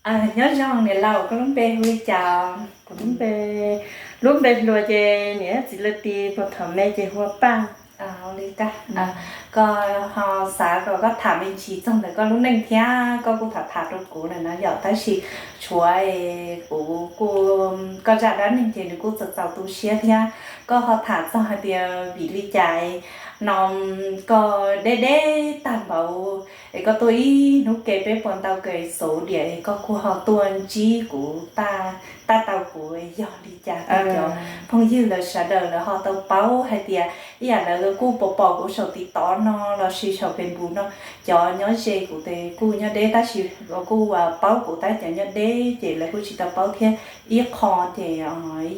Nyob zoo niam laus, koj lub npe hu li cas? Kuv lub npe, lub npe hluas ces niam txiv lawv tis, puag thaum me ces hu ua Paj. Li cas, koj ho xav kom koj tham me ntsis txog ntawm koj lub neej thiab koj kuj tham tham rau kuv lawm no yom, tab sis tshuav kuv kuj, koj zaj dab neeg ces nws kuj txaus txaus tu siab thiab. Koj ho tham txog hais tias vim li cas no koj deb deb tag npaum es koj tuaj ib hnub ke peb puas ntau kaw xauv diam es koj kuj ho tuaj ntsib kuv, tab tau kuv yog li cas, cov phooj ywg lawv sawv daws lawv ho tau paub hais tias ib yam lawv kuj pom pom kuv saum TikTok no lossis saum Facebook no, cov nyob ze kuv tes kuj nyob deb tab sis kuj paub kuv tab, cov nyob deb ces lawv kuj tsis tau paub thiab. Ib qho ces ib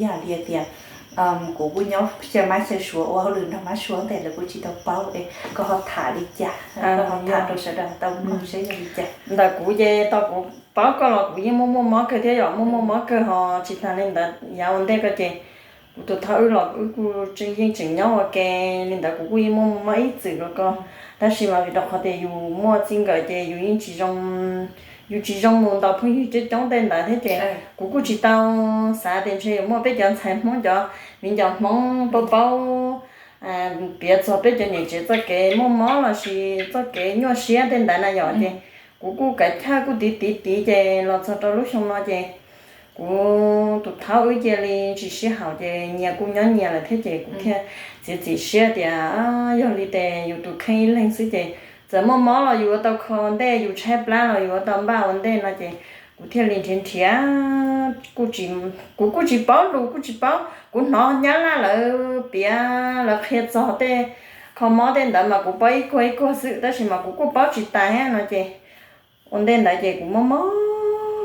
yam li tias kuv kuj nyob xyaw mab xyaw suav ua hauj lwm nrog mab suav tes lawv kuj tsis tau paub es koj ho tham li cas, koj ho tham rau sawv daws tau mloog seb yog li cas. Ntawm kuv ces tau kuv paub koj los kuv yeej muaj muaj mob kawg thiab yom, muaj muaj mob kawg ho tsis tas li ntawd yav ua ntej ko ces kuv tus thawj wb los wb kuj tseem yeej tseem nyob ua ke li ntawd, kuv kuj yeej muaj muaj mob ib txwm rau ko, tab sis mas vim rau qhov tias yus muaj txij nkawm ces yus yeej tsis zoo, yus tsis zoo mus ntaus phooj ywg coob coob tej ntawd thiab ces kuv kuj tsis tau xav tias ntshe yuav muaj peb cov ntxhais Hmoob cov viv ncaus Hmoob paub paub piav txog peb cov niam tsev txoj kev muaj mob lossis txoj kev nyuaj siab tej ntawd na yom, ces kuv kuj kav chawj kuj tiv tiv tiv ces los txog rau lub xyoo no ces kuv tus thawj wb cia li tsis sib haum ces nyias kuj nyob nyias lawm thiab ces kuv thiaj txiav txim siab tias yog li ces yus tus kheej ib leeg xwb ces txawm muaj mob los yus ua tau kho ua ntej, yus tshaib plab los yus ua tau npaj ua ntej no ces kuv thiaj li nrhiav nrhiav, kuv kuj tsis paub lus kuj tsis paub, kuv hnov nyab laj lawv piav lawv qhia txog tej kho mob tej ntawd mas kuv paub ib kuag ib kuag xwb tab sis mas kuv kuj paub tsis tas thiab no ces ua ntej ntawd ces kuv mob mob,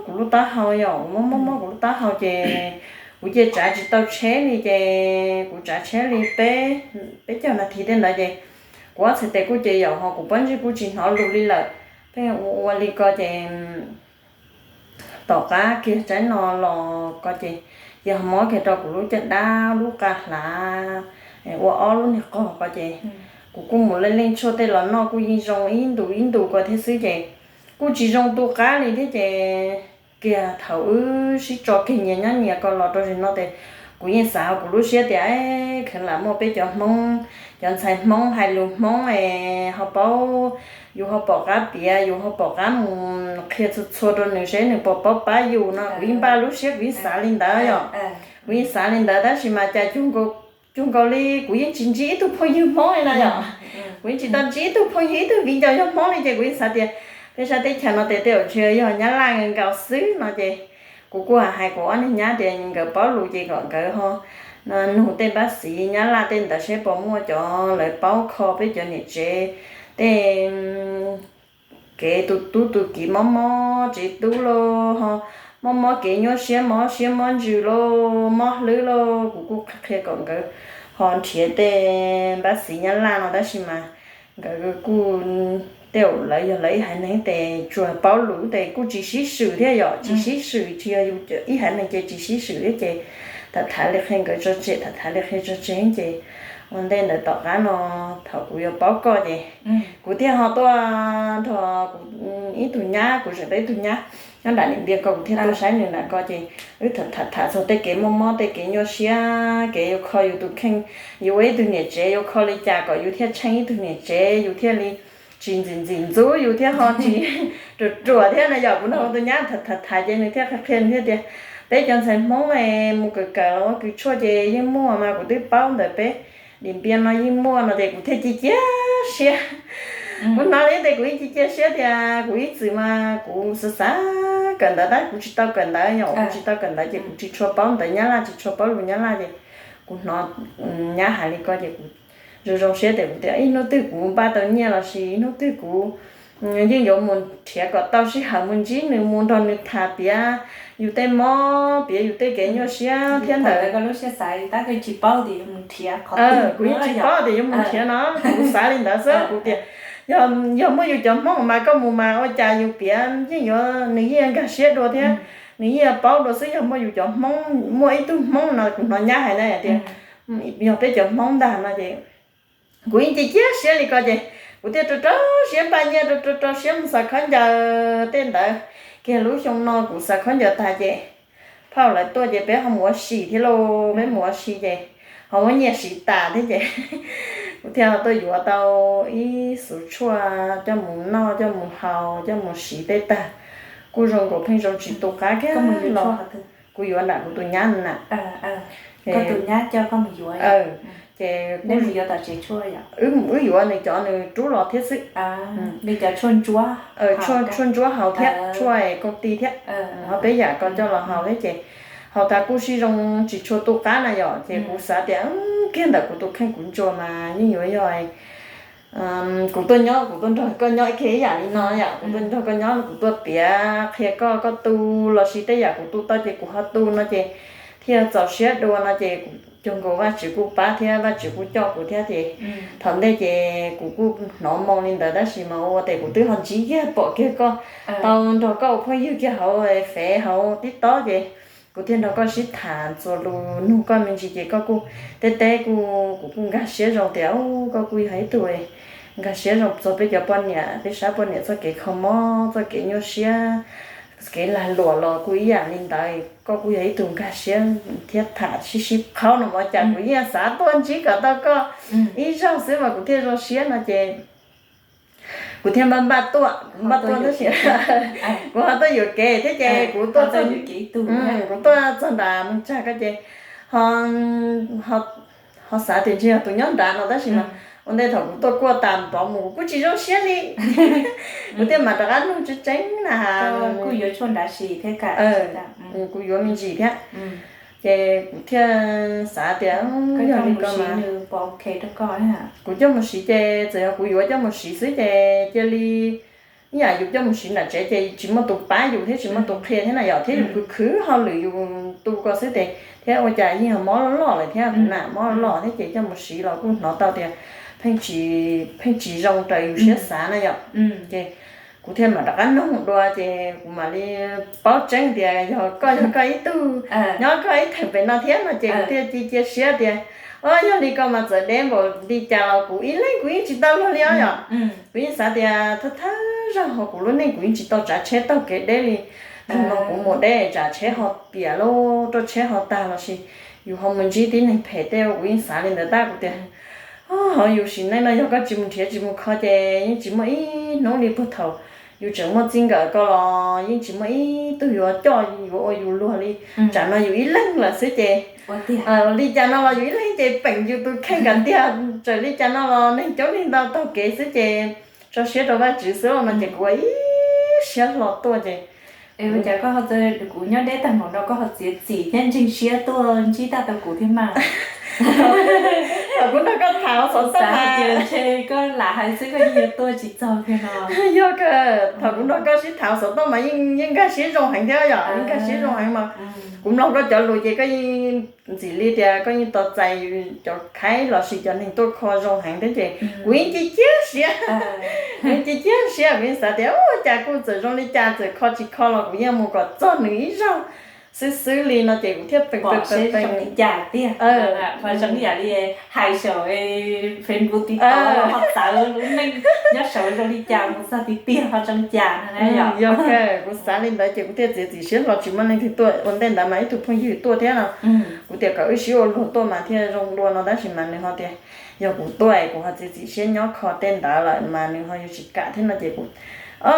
kuv lub taub hau yom, kuv mob mob mob kuv lub taub hau ces kuv cia tsav tsis tau tsheb li ces kuv tsav tsheb li peb, peb caug nas this tej ntawd ces kuv ob txhais tes kuj ces yaum ho kuv pob ntseg kuj tsis hnov lus li lawm. Pheej ua ua li ko ces tom qab kiag tsaib no los ko ces yog mob kiag rau kuv lub caj dab lub qa hlav, ua ob lub niag qog ko ces kuv kuj mus leej leej tshuaj tej los noj kuj yeej zoo ib ntus ib ntus ko thiab xwb ces kuj tsis zoo tu qab li thiab ces kiag thaum wb sib tso kiag nyias nyob nyias ko los rau zaum no ces kuv yeej xav hauv kuv lub siab tias kheev lam muaj peb cov Hmoob, cov ntxhais Hmoob hais lus Hmoob es ho paub, yus ho pom qab piav, yus ho pom qab mus qhia txhua txhua rau nws seb nws puas paub pab yus no kuv yeej npaj lub siab kuv yeej xav li ntawd yom. Kuv yeej xav li ntawd tab sis mas cas cuag nkaus li kuv yeej tsis ntsib ib tug phooj ywg Hmoob li na yom. Kuv yeej tsis tau ntsib ib tug phooj ywg ib tug viv ncaus yog Hmoob li ces kuv yeej xav tias peb sab teb chaws no tes tej zaum ntshe yog nyab laj nkaus xwb no ces kuv kuj hais kuv ob niag nyab tias nkawd paub lus ces kom nkawd ho nug tej npab xiv nyab laj tej ntawd seb puas muaj cov lawv paub kho peb cov niam tsev tej kev tu tub tu kiv mob mob tsev tub lauj, ho mob mob kev nyuaj siab mob siab mob ntsws lauj, mob hlwb lauj, kuv kuj qhia kom nkawd ho nrhiav tej npab xiv nyab laj no tab sis mas nkawd kuj tej zaum lawv yog lawv ib haiv neeg tes tsuas paub lus tes kuj tsis sib swm thiab yom, tsis sib swm tsis yog yus ib haiv neeg ces tsis sib swm thiab ces tham tham li qhia nkawd tso tseg, tham tham li qhia tso tseg ces ua ntej ntawd tom qab no thaum kuv yuav paub koj ces kuv thiaj ho tuaj nrog kuv ib tug nyab, kuv tseem tau ib tug nyab nyob nram Niam Npias ko, kuv thiaj tuaj saib nws nram ko ces wb tham tham txog tej kev mob mob tej kev nyuaj siab kev yuav kho yus tus kheej, yus ua ib tug niam tsev yuav kho li cas kom yus thiaj tsheej ib tug niam tsev, yus thiaj li tsis ntxim ntxim ntxub, yus thiaj ho tsis ruam ruam thiab na yom. Kuv nrog kuv tus nyab tham tham tham ces nws thiaj qhia qhia nws thiaj tias peb cov ntxhais Hmoob mus kawm kawm los ua kws tshuaj ces yeej muaj mas, kuv twb paub ntawm peb Niam Npias no yeej muaj no ces kuv thiaj cia cia siab. Kuv hnov li tes kuv yeej cia cia siab tias kuv ib txwm mas kuv xav xav kawm ntawv tab kuv tsis tau kawm ntawv, yog kuv tsis tau kawm ntawv ces kuv tsis tshua paub ntawv nyab laj, tsis tshua paub lus nyab laj ces kuv hnov nyab hais li ko ces kuv zoo zoo siab tias kuv tias ib hnub twg kuv npaj tau nyiaj lossis ib hnub twg kuv yeej yuav mus nrhiav kom tau sij hawm mus ntsib nws, mus nrog nws tham piav yus tej mob, piav yus tej kev nyuaj siab thiab ntawd. Kuv yeej tsis paub tias yuav mus nrhiav no, kuv xav li ntawd xwb, kuv tias yog muaj yus cov Hmoob mas koj mus mas ua cas yus piav yeej yuav, nws yeej nkag siab dua thiab nws yeej paub dua xwb. Yog muaj yus cov Hmoob, muaj ib tug Hmoob no, kuv hnov nyab hais na tias yog peb cov Hmoob ntag no ces kuv yeej cia cia siab li ko ces kuv thiaj rau rau siab npaj nyiaj, rau rau rau siab mus xaws khaub ncaws tej ntawd. Kiag lub xyoo no kuv xav khaub ncaws tag ces phauj lawv tuaj ces peb ho mus ua si thiab lauj, peb mus ua si ces ho muab nyiaj siv tas thiab ces kuv thiaj ho tuaj yuav tau ib xuv tshuaj coj mus noj coj mus haus coj mus siv tej tag, kuj zoo nkaus pheej zoo tsis tu qab kiag los. Kuv yuav nram kuv tus nyab na. Ces wb yuav nws cov nws rub los thiab xwb. Tshuaj ntsuab haus thiab tshuaj kooj ti thiab, ho peb yam ko coj los haus thiab ces haus tas kuj sib zoo tsis tshua tu qab na yom. Ces kuv xav tias kiag ntawm kuv tus kheej kuv ntsuas mas yeej yuav yog kuv tuaj nyob kuv tuaj nrog koj nyob kiag ib yam li no yom, kuv tuaj nrog koj nyob kuv tuaj piav qhia koj koj tu los sis tej yam kuv tu tau ces kuv ho tu no ces thiaj txaus siab dua no ces kuv cuag nkaus Vajtswv kuj pab thiab Vajtswv kuj coj kuv thiab ces thaum ntej ces kuv kuj hnov moo li ntawd tab sis mas ua tes kuv twb ho ntsib kiag pom kiag koj tau nrog koj ua phooj ywg kiag hauv fev hauv TikTok ces kuv thiaj nrog koj sib tham txuas lus nug koj me ntsis ces koj kuj teb teb kuj kuv kuj nkag siab zoo tias koj kuj yog ib tug nkag siab zoo txog peb cov poj niam, peb sab poj niam txoj kev kho mob txoj kev nyuaj siab, kev lag luam los kuj ib yam li ntawd, koj kuj yog ib tug nkag siab thiab tham sib sib qhaub no ua cas kuv yeej xav tuaj ntsib kom tau koj ib zaug xwb mas kuv thiaj zoo siab no ces kuv thiaj npaj npaj tuaj, kuv npaj tuaj tab sis kuv ho tuaj yuam kev thiab ces kuv tuaj, kuv tuaj txog nram Moos Tsag ko ces ho xav tias ntshe yog tus nyob nrad no tab sis mas ua ntej thaum kuv tuaj kuaj tas nrov mus kuv kuj tsis zoo siab li. Kuv thiaj mam rov qab nug tseeb tseeb na, kuv yuav me ntsis thiab ces kuv thiaj xav tias yog li ko mas kuv coj mus siv ces txawm yog kuv yuav coj mus siv xwb ces cia li ib yam yus coj mus siv nram tsev ces tsis muaj tus pab yus thiab tsis muaj tus qhia thiab na yom, thiab yus khwv khwv hauj lwm yus tu ko xwb ces thiab ua cas yeej mob loj loj lawm thiab kuv na, mob loj thiab ces coj mus siv los kuj hnov tau tias pheej tsis, pheej tsis zoo raws yus siab xav na yom. Ces kuv thiaj mam rov qab nug dua ces kuv mam li paub tseeb tias yog koj, yog koj ib tug nyob koj ib theem pem no thiab no ces kuv thiaj cia cia siab tias o yog li ko mas txawm deb npaum li cas los kuv ib leeg kuv yeej tsis tau luag li os yom. Kuv yeej xav tias thawj thawj zaug hauv kuv lub neej kuv yeej tsis tau tsav tsheb taug kev deb li. Zaum no kuv mus deb tsav tsheb ho piam lauj, roj tsheb ho tag los sis yus ho mus ntsib tib neeg phem tej kuv yeej xav li ntawd tab kuv tias o hauv yus sim neej no yog koj tsis mus nrhiav tsis mus kho ces yeej tsis muaj ib hnub li puag thaum yus tseem muaj txij nkawm ko los yeej tsis muaj ib tug yuav coj yuav ua yus luag li. Tsam no yus ib leeg lawm xwb ces li cas no los yus ib leeg ces peem yus tus kheej kom tiag, txawm li cas no los neeg coob neeg ntau taug kev xwb ces tso siab rau Vajtswv xwb no ces kuv ua ib siab hlo tuaj ces kuv nyob deb tag npaum no koj ho txiav txim thiab ntseeg siab tuaj ntsib tag tau kuv thiab mas. Thaum kuv nrog koj tham xov tooj mas, ntshe koj lam hais xwb koj yeej yuav tuaj tsis txog kiag no. Yog kawg, thaum kuv nrog koj sib tham xov tooj mas yeej nkag siab zoo heev thiab yom, yeej nkag siab zoo heev mas kuv mloog koj cov lus ces koj yeej ntxim li tias koj yeej tos txais cov khaib los sis cov neeg tuaj kho zoo heev thiab ces kuv yeej cia ciab siab, kuv yeej cia ciab siab, kuv yeej xav tias ua cas kuj txawm zoo li cas txawm kho tsis kho los kuv yeej mus kom txog nws ib zaug xwb xwb li no ces kuv thiaj pom seb zoo li cas tiag. Zoo ib yam li hais saum Facebook TikTok ho txawv lub neej nyob saud zoo li cas mus txog tiag tiag ho zoo li cas no na yom. Yog kawg, kuv xav li ntawd ces kuv thiaj txiav txim siab hlo tsis muaj leej twg tuaj ua ntej ntawd mas ib tug phooj ywg tuaj thiab no. Kuv tias kom wb sib ua luag tuaj mas thiaj zoo dua no tab sis mas nws ho tias yog kuv tuaj es kuv ho txiav txim siab nyob kho tej ntawd lawm mas nws ho yuav tsis kam thiab no ces kuv o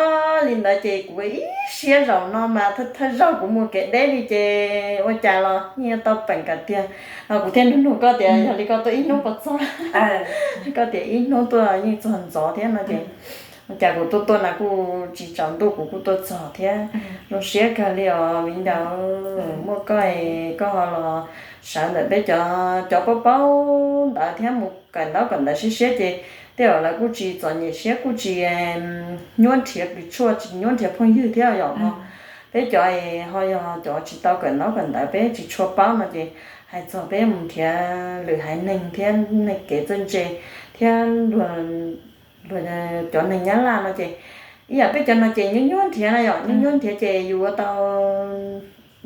li ntawd ces kuv ib siab zaum no mas thawj zaug kuv mus kev deb li ces ua cas los yeej yuav tau peem kom tiag. Kuv thiaj nug nug koj tias yog li koj tuaj ib hnub puas txog, koj tias ib hnub tuaj yeej txog ntxov thiab no ces ua cas kuv tuaj tuaj na kuj tsis tsaus ntuj kuv kuj tuaj txog thiab. Zoo siab kawg li os viv ncaus, muaj koj es koj ho los sawv ntawm peb cov, cov paub paub ntawd thiab mus kawm ntaub kawm ntawv siab siab ces tej zaum lawv kuj tsis txom nyem siab kuj tsis nyuaj nrhiav kws tshuaj tsis nyuaj nrhiav phooj ywg thiab yom. Peb cov es ho yog cov tsis tau kawm ntaub kawm ntawv peb tsis tshua paub no ces hais txog peb mus nrhiav lwm haiv neeg thiab neeg kev txawj ntse thiab luag cov neeg nyab laj no ces ib yam peb cov no ces nyuaj nyuaj nrhiav na yom, nyuaj nyuaj nrhiav ces yus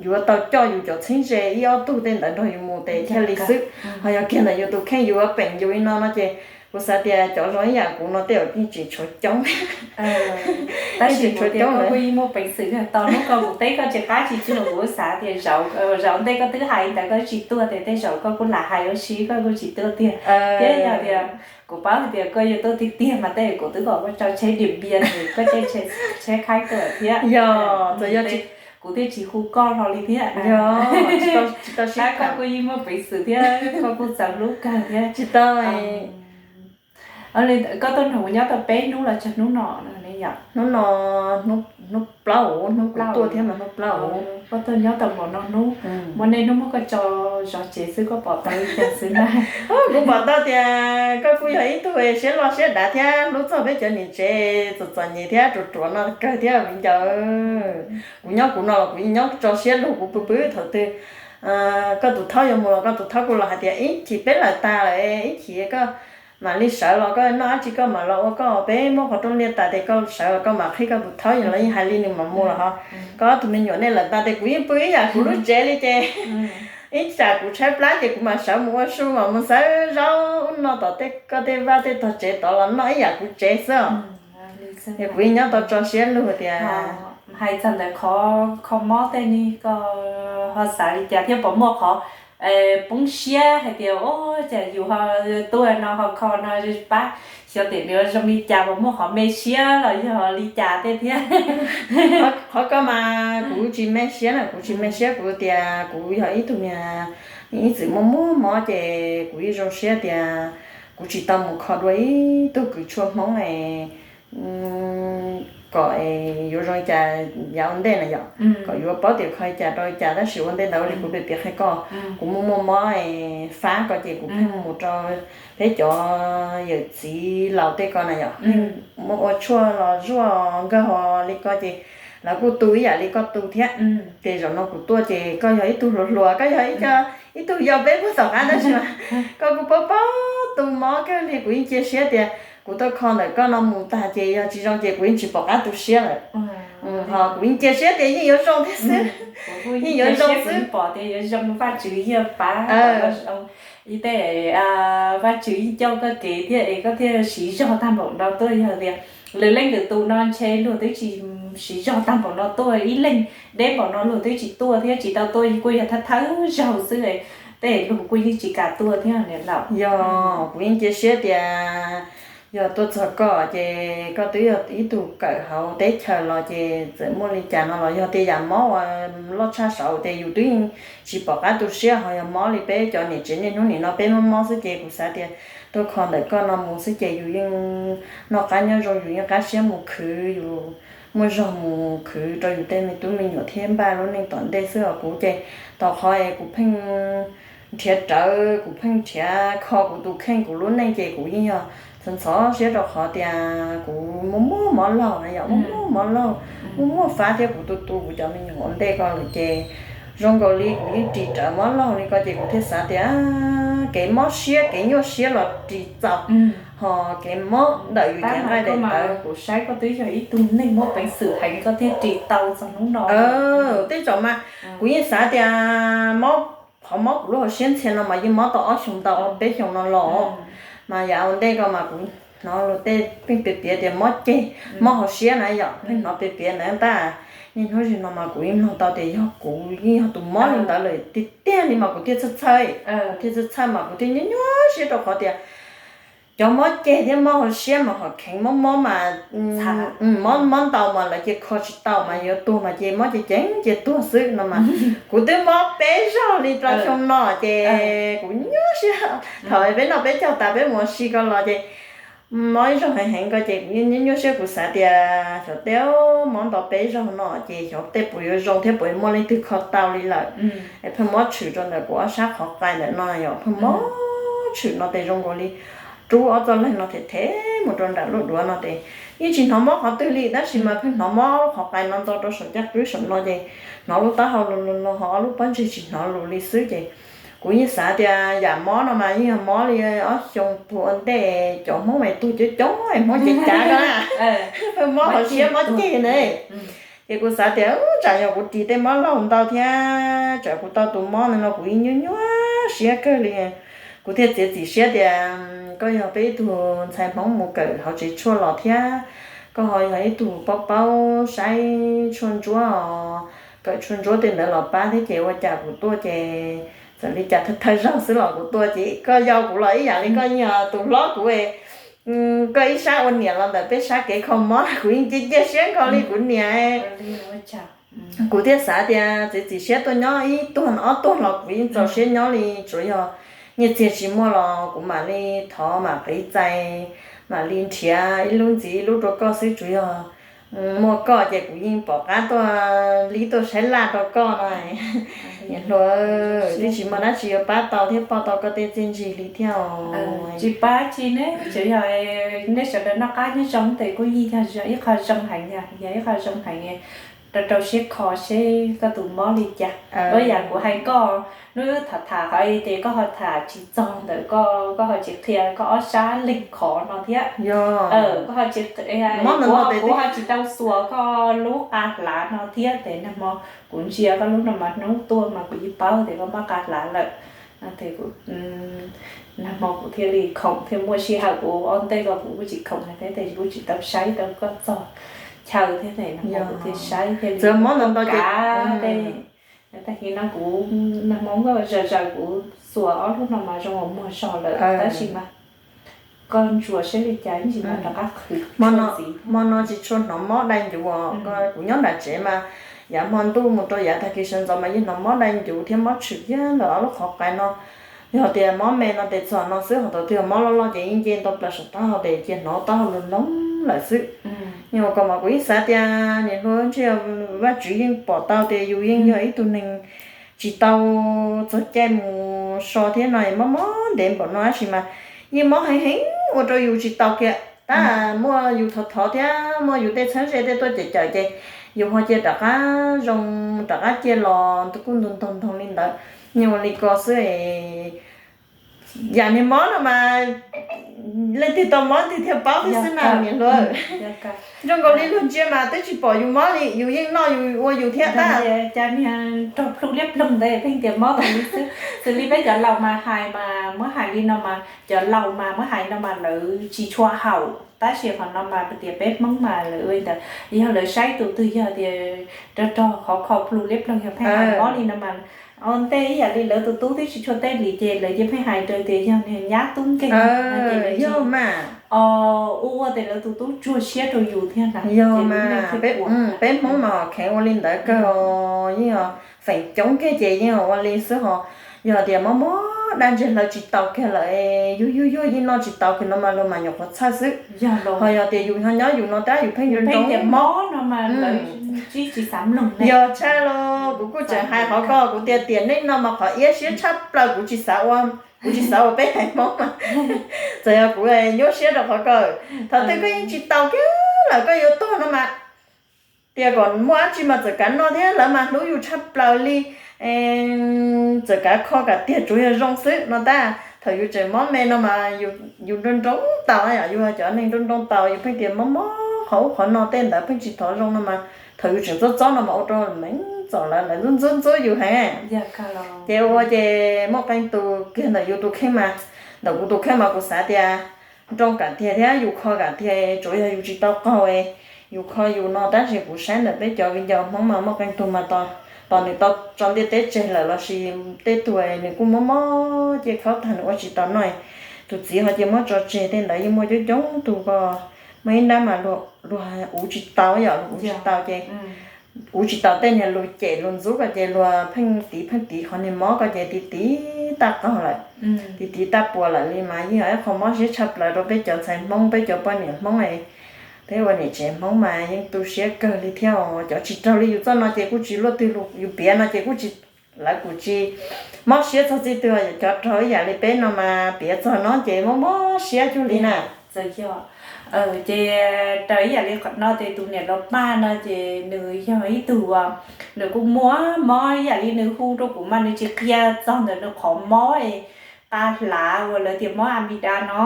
yuav tau coj yus cov txheeb ze ib ob tug tej ntawd nrog yus mus tes thiaj li xwb. Ho yog kiag ntawm yus tus kheej yus yuav peem yus li no no ces Kuv xav tias cov zoo ib yam kuv no tej zaum yeej tseem tshuav coob. Tab sis kuv tias koj kuj yeej muaj peev xwm kawg, tos hnub ko kuv teb koj tsis qab tsis tsuag kuv xav tias zaum ntej koj twb hais ntawd koj tsis tuaj tias tej zaum koj kuj lam hais ua si koj kuj tsis tuaj tiag. Thiab yog tias kuv paub hais tias koj yuav tuaj tiag tiag mas tej zaum kuv twb kom koj tso tsheb Diam Npias es koj caij tsheb qhaib tuaj thiab. Yog, kuv thiaj tsis hu koj hlo li thiab. Yog, tsis tau sib tham, koj kuj yeej muaj peev xwm thiab koj kuj txawv hlub kawg thiab. Tsis tau. Koj tuaj nrog kuv nyob tau peb hnub los txog hnub no? Hnub no, hnub plaub, hnub kuv tuaj thiab mas hnub plaub. Koj tuaj nyob tau npaum no hnub, muaj nej hnub muab koj tso zov tsev xwb koj pom tau li cas xwb na? Kuv pom tau tias koj kuj yog ib tug siab loj siab dav thiab hlub txog peb cov niam tsev txom txom nyem thiab ruam ruam no kawg thiab viv ncaus. Kuv nyob kuv no los kuv yeej nyob tso siab lug kuv pw pw thaum twg koj tus thaub yuav mus los koj tus thaub kuj los hais tias ib chim peb lawm tas lawm ib chim koj mam li sawv los koj noj dab tsi koj mam los ua koj, peb muab qhov rooj liaj tas tes koj sawv los koj mam qhib koj tus thaub, yog los yeej hais li nws mam mus los ho. Koj ob tug me nyuam nej lawm tas tes kuv yeej pw ib yam kuv lub tsev li ces ib tsam kuv tshaib plab ces kuv mam sawv mus ua su mam mus xawb zaub ub no tom tej koj tej vaj tej tog tsev tod los noj ib yam kuv tsev xwb. Es kuv yeej nyob tau tso siab lug tias hais txog ntawm qhov kho mob tej ne koj ho xav li cas thiab puas muaj qhov poob siab hais tias o cas yus ho tuaj no ho kho no pab xyov tias nws zoo li cas, puas muaj qhov me siab los yog li cas tej thiab? Qhov ko mas kuv tsis me siab na, kuv tsis me siab, kuv tias kuv yog ib tug niag ib txwm muaj muaj mob ces kuv yeej zoo siab tias kuv tsis tau mus kho dua ib tug kws tshuaj Hmoob kom yuav zoo li cas yav ua ntej na yom, kom yuav paub tias kho li cas rau li cas. Tab sis ua ntej ntawd ua li kuv piav piav qhia koj, kuv muaj muaj mob fab ko ces kuv pheej mus rau peb cov yawm txiv laus tej ko na yom, muaj ua tshuaj los zuaj nkawg li ko ces lawv kuj tu ib yam li koj tu thiab. Ces zaum no kuv tuaj ces koj yog ib tug hluas hluas, koj yog ib tug yau peb puag tom qab tab sis mas koj kuj paub paub tu mob kawg li. Kuv yeej cia siab tias kuv tuaj kho ntawm koj no mus tag ces yog tsis zoo ces kuv yeej tsis pom qab tu siab lawm. Ho kuv yeej cia siab tias yeej yuav zoo thiab xwb, yeej yuav zoo xwb. Pom tias yuav zoo, Vajtswv yeej pab, ib tej Vajtswv yeej coj koj kev thiab es koj thiaj siv zog tag npaum no tuaj. Yog tias lwm leej lwm tus no ntshe luag twb tsis siv zog tag npaum no tuaj, ib leeg deb npaum no luag twb tsis tuaj thiab tsis tau tuaj kuj yog thawj thawj zaug xwb, tej luag kuj yeej tsis kam tuaj thiab niam laus. Yog, kuv yeej cia siab tias yog tuaj txog koj ces koj twb yog ib tug kawm hauv teb chaws los ces txawm muaj li cas no los yog tias yam mob uas loj tshaj saud ces yus twb yeej tsis pom qab tu siab, ho yog mob li peb cov niam tsev niaj hnub nim no peb mob mob xwb ces kuv xav tias tuaj kho ntawm koj no mus xwb ces yus yeej noj qab nyob zoo, yus yeej qab siab mus khwv, yus muaj zog mus khwv rau yus tej me tub me nyuam thiab npaj lub neej tom ntej xwb os. Kuv ces tau qhov es kuv pheej nrhiav rawv, kuv pheej nrhiav kho kuv tus kheej kuv lub neej ces kuv yeej yog ntxhov ntxhov siab rau qhov tias kuv muaj muaj mob laug na yom, muaj muaj mob laug, muaj muaj fab thiab kuv tu tu kuv cov me nyuam ua ntej ko lawm ces zoo nkaus li kuv yeej ris rawv mob laug li ko ces kuv thiaj xav tias kev mob siab kev nyuaj siab los ris txaus, ho kev mob ntawm yus cev nqaij daim tawv. Kuv saib koj twb yog ib tug neeg muaj peev xwm heev koj thiaj ris tau txog hnub no. Tej zaum mas kuv yeej xav tias mob, qhov mob kuv lub hauv siab ntxhia no mas yeej mob tau ob xyoo ntau ob peb xyoo no los, mas yav ua ntej ko mas kuv hnov luag tej pheej piav piav tias mob ceg, mob hauv siab na yom, pheej hnov piav piav ntawd ntag. Niaj hnub nim no mas kuv yeej mloog tau tias yog kuv yeej yog tus mob li ntawd lawm tiag tiag li mas kuv thiaj txhawj txhawj, kuv thiaj txhawj txhawj mas kuv thiaj nyuaj nyuaj siab rau qhov tias cov mob ceg thiab mob hauv siab mas ho kheev, mob mob mas mob mob ntau mas lawv cia kho tsis tau mas yuav tuag mas ces mob ces ceev ces tuag xwb no mas. Kuv twb mob peb zaug li rau xyoo no ces kuv nyuaj siab. Thaum peb noj peb caug tas peb mus ua si ko los ces mob ib zaug heev heev ko ces kuv nyuaj nyuaj siab, kuv xav tias xyov tej mob ntau peb zaug no ces xyov tej puas yuav zoo thiab puas muaj leej twg kho tau li lawm. Es pheej mob tshwm rau ntawm kuv ob sab qhov qais ntawm no yom, pheej mob tshwm no ces zoo nkaus li rub ob txoj leeg no them them mus rau nram lub duav no ces yeej tsis hnov mob qhov twg li, tab sis mas pheej hnov mob lub qhov qais no ntxo rau saum caj qwb saum no ces hnov lub taub hau lus lus no ho ob lub pob ntseg tsis hnov lus li xwb ces kuv yeej xav tias yam mob no mas yeej yog mob li ob xyoo puag ua ntej cov Hmoob es tuag coob coob es Hmoob cev cav ko na, pheej mob hauv siab mob ceg ne. Ces kuv xav tias tsam yog kuv ris tej mob laug ntau thiab tsam kuv tau tus mob no kuv yeej nyuaj nyuaj siab kawg li. Kuv thiaj txiav txim siab tias koj yog peb ib tug ntxhais Hmoob mus kawm hauv tsev tshuaj los thiab, koj ho yog ib tug paub paub saib tshuaj ntsuab os, kawm tshuaj ntsuab tej ntawd los pab thiab ces ua cas kuv tuaj ces txawm li cas thawj thawj zaug xwb los kuv tuaj ces koj yau kuv los ib yam li koj yog tus hlob kuv, koj ib sab ua niam los ntawm peb sab kev kho mob kuv yeej cia cia siab nkaus li kuv niam. Kuv thiaj xav tias txiav txim siab tuaj nyob ib tuag ob tuag los kuv yeej txaus siab nyob li, tsuas yog nyiaj txiag tsis muaj los kuv mam li thov mam qiv txais, mam li nrhiav ib lub ntxiv ib lub rau koj xwb, tsuas yog muaj koj ces kuv yeej pom qab tuaj li tuaj saib laj rau koj no. Niam hluas, twb tsis muaj dab tsi yuav pab tau thiab poj tau koj tej txiaj ntsig li thiab os. Tsis pab tsi ne, tsuas yog nej sawv daws noj qab nyob zoo tes kuj yeej yog ib qho zoo heev, yog ib qho zoo heev, rau rau siab kho seb koj tus mob li cas. Ua yam kuv hais koj, hnub tham tham qhov ces koj ho tham tsis txog ntawm koj, koj ho tsis qhia koj ob sab leeg qhov no thiab. Koj ho tsis, kuv ho tsis tau xuas koj lub qa hlav no thiab tes nag hmo kuv ntsia koj lub no mas hnub tuaj mas kuv yeej paub tias koj mob qa hlav lawm. Nag hmo kuv thiaj li khoom thiaj muaj sij hawm, kuv ob ntej ko kuv kuj tsis khoom hais thiab tes kuj tsis tau saib tau koj txog chaw thiab tes nag hmo kuv thiaj saib thiaj li mob no kav tej. Tag kis no kuv nag hmo nkauj zaws zaws kuv xuas ob lub no mas zoo ua muag zog lawm tab sis mas koj ntsuas saib li cas ib ntsis mas rov qab qhwv. Hmo no tsis tshua hnov mob dai ncuv os, kuv nyob nram tsev mas yav hmo ntuj mus rau yav tag kis sawv ntxov mas yeej hnov mob dai ncuv thiab mob tshwm kiag ntawm ob lub qhov qais no. Yog tias mob me no tes txog no xwb, ho thaum twg mob loj loj ces yeej nce nto plaws saum taub hau tes cia hnov taub hau lug loob lawm xwb. Yog ko mas kuv yeej xav tias niam hluas ntshe Vajtswv yeej pom tau tias yus yeej yog ib tug neeg tsis tau txog caij mus so thiab no mob mob ntev npaum no tab sis mas yeej mob heev heev ua rau yus tsis tau kiag. Tab muaj yus thov thov thiab muaj yus tej txheeb ze tej tuaj cawm cawm ces yus ho cia rov qab zoo, rov qab cia los kuj ntog ntog ntog li ntawd. Yeej ua li ko xwb. Yam niag mob no mas leej twg tau mob twg thiaj paub thiab xwb na niam hluas. Zoo nkaus li luag ntsia mas twb tsis pom yus mob li, yus yeej noj yus ua yus thiab tab. Cas niag rog plhu liab ploog ntawd pheej tias mob tas li xwb. Xws li peb cov laus mas hais mas muab hais li no mas cov laus mas muab hais no mas lawv tsis tshua haum, tab sis qhov no mas tias peb Hmoob mas lawv ua li ntawd, yog lawv saib tus twg yog tias rog rog qhov kho plhu liab ploog yog pheej hais mob li no mas ua ntej ib yam li lawv tus tub twb tsis tshua tej li ces lawv cia pheej hais rau tias yog niag nyab tub nkeeg. Yog mas, ua ua tias lawv tus tub tsuag siab rau yus thiab na. Yog mas, peb Hmoob mas kheev ua li ntawd kawg, yeej feem coob kiag ces yeej ua li xwb ho. Yog tias mob mob daj ntseg hlawv tsis tau kiag lawm, yug yug yug yeej noj tsis tau kiag no mas luag mas nyuam qhuav txhawj xwb. Ho yog tias yus ho nyob yus no tab yus pheej nroo nroo mob no mas lawv tsis xav mloog. Yog tshaj los kuv kuj tseem hais qhov ko, kuv tias tiam neej no mas qhov iab siab tshaj plaws kuv tsis xav ua, kuv tsis xav ua peb haiv Hmoob mas txawm yog kuv nyuaj siab rau qhov ko, thaum twg koj yeej tsis tau kiag lawm koj yuav tuag no mas tias kom muaj dab tsi mas txawm kav noj thiab lawv mas hlub yus tshaj plaws li, txawm kav kho kam tiag tsuav yog zoo xwb no tab. Thaum yus tseem mob me no mas yus nroo nroo tau, yus cov neeg nroo nroo tau yus pheej tias mob mob qhov ub qhov no tej ntawd pheej tsis thov zoo no mas thaum yus tseem txob txob no mas ua rau meej txom lawv, lawv ntxub ntxub ntxub yus heev. Ces ua ces muaj qee tus kiag ntawm yus tus kheej mas, ntawm kuv tus kheej mas kuv xav tias nroo kam tiag thiab yus kho kam tiag, tsuav yog yus tsis tau qaug, yus kho yus no tab sis kuv saib ntawm peb cov viv ncaus Hmoob mas muaj qee tug mas tos nws tau tso ntiaj teb tseg lawm lossis tej tug nws kuj mob mob ciaj khaub tag nws ua tsis tau noj, tus txiv ho cia muab tso tseg, tej ntawd yeej muaj coob coob tug ko. Muaj ib nrab mas luag uv tsis tau, yog luag uv tsis tau ces uv tsis tau tej niag lus cem lus ntxub ko ces luag pheej tiv pheej tiv qhov niag mob ko ces tiv tiv tag qaug lawm, tiv tiv tag puas lawm li mas yeej yog ib qho mob siab tshaj plaws rau peb cov ntxhais Hmoob, peb cov poj niam Hmoob. Peb ua niam tsev Hmoob mas yeej tu siab kawg li thiab os. Cov tsis raug li yus txoj no ces kuj tsis luaj twg, yus piav no ces kuj tsis, lawv kuj tsis mob siab txog txij twg, cov raug ib yam li peb no mas piav txog no ces mob mob siab cuag li na. Txawm yog, ces raws ib yam li qhov no ces tus niam laus Paj no ces nws yog ib tug, nws kuj muaj mob ib yam li nws hu rau kuv mas nws tsis qhia txog ntawm nws qhov mob qa hlav uas lawv tias mob amida no,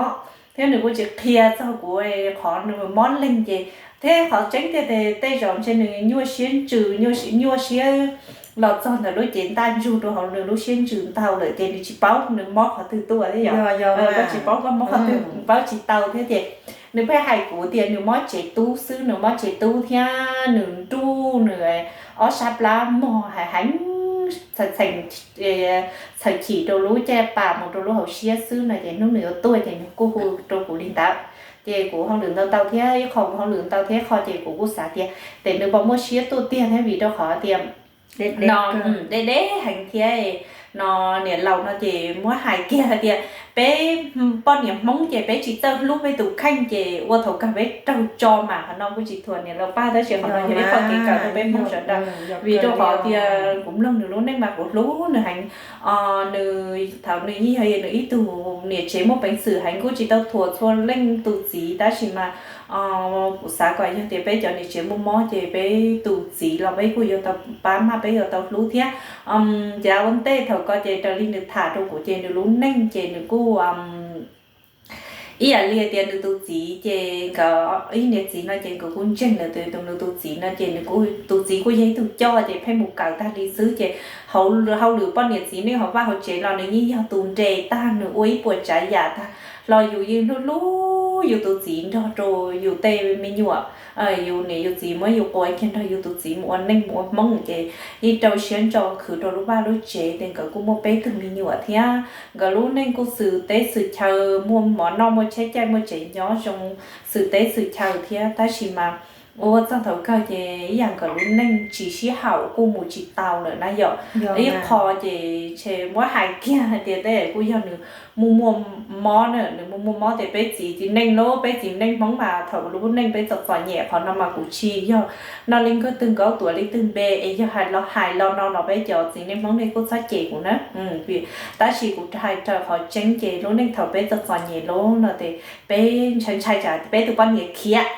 thiab nws kuj tsis qhia txog kuv qhov nws mob leeg ces, thiab qhov tseeb tiag ces tej zaum ntshe nws nyuaj siab ntsws, nyuaj siab los txog ntawm lub cev ntaj ntsug rau hauv nws lub siab ntsws ntau lawm ces nws tsis paub nws mob qhov twg tuaj thiab yom. Koj tsis paub koj mob qhov twg, paub tsis tau thiab ces nws pheej hais kuv tias nws mob tsev tub xwb, nws mob tsev tub thiab nws nruj, nws ob sab plab mog, heev, txhawm chim rau lub caj pas mus rau lub hauv siab xwb no ces hnub nws yuav tuaj ces nws kuj hu rau kuv li ntawd. Ces kuv hauj lwm ntau ntau thiab ib qho, kuv hauj lwm ntau thiab ib qho ces kuv kuj xav tias tes nws puas muaj siab tuaj tiag thiab vim rau qhov tias no deb deb heev thiab no niam laus no ces muab hais kiag hais tias peb poj niam Hmoob ces peb tsis txawj hlub peb tus kheej ces ua thaum kawg peb raug tso mas qhov no kuj tsis thuam niam laus Paj tab sis qhov no yog ib qho kev kawm rau peb Hmoob sawv daws. Vim rau qhov tias kuv mloog nws lub neej mas kuv hlub nws heev. Nws thaum nws yeej yog nws ib tug niam tsev muaj peev xwm heev kuj tsis tau thuam txhua leej tus txiv tab sis mas kuv xav kom yog tias peb cov niam tsev muaj mob ces peb tus txiv los peb kuj yuav tau pab maj, peb yuav tau hlub thiab. Ces ua ntej thaum ko ces raws li nws tham rau kuv ces nws lub neej ces nws kuj ib yam li tias nws tus txiv ces nkawd ib niam txiv no ces nkawd kuj ntseeg lawm tus, nws tus txiv no ces nws, tus txiv kuj yog ib tug coj ces pheej mus kawm tag li xwb ces hauj lwm poj niam txiv neej hauv vaj hauv tsev los nws yeej yog tus nres tag, nws ua ib puas tsav yam tag los yus yeej hlub hlub yus tus txiv nrog rau yus tej me nyuam. Yus niam yus txiv muab yus quas kiag nrog yus tus txiv mus ua neej mus ua Hmoob ces yeej rau siab ntso khwv rau lub vaj lub tsev ces nkawd kuj muaj peb tug me nyuam thiab nkawd lub neej kuj xwm teb xwm chaw, muaj mov noj, muaj tsheb caij, muaj tsev nyob zoo, xwm teb xwm chaw thiab tab sis mas ua txog thaum kawg ces ib yam nkawd lub neej tsis sib haum kuj mus tsis tau lawm na yom. Ib qho ces tshe muab hais kiag hais tias tej kuj yog nws muaj muaj mob na, nws muaj muaj mob tias peb txiv txiv neej los peb txiv neej Hmoob mas thaum lub neej peb txom txom nyem qhov no mas kuv tsis yog noj li nkawg twg nkaub tuav li twg npe es yog hais los hais los no los peb cov txiv neej Hmoob nej kuj txhob cem kuv na. Tab sis kuv hais raws qhov tseeb ces lub neej thaum peb txom txom nyem lub no ces peb ntshai ntshai tsam peb tus poj niam khiav.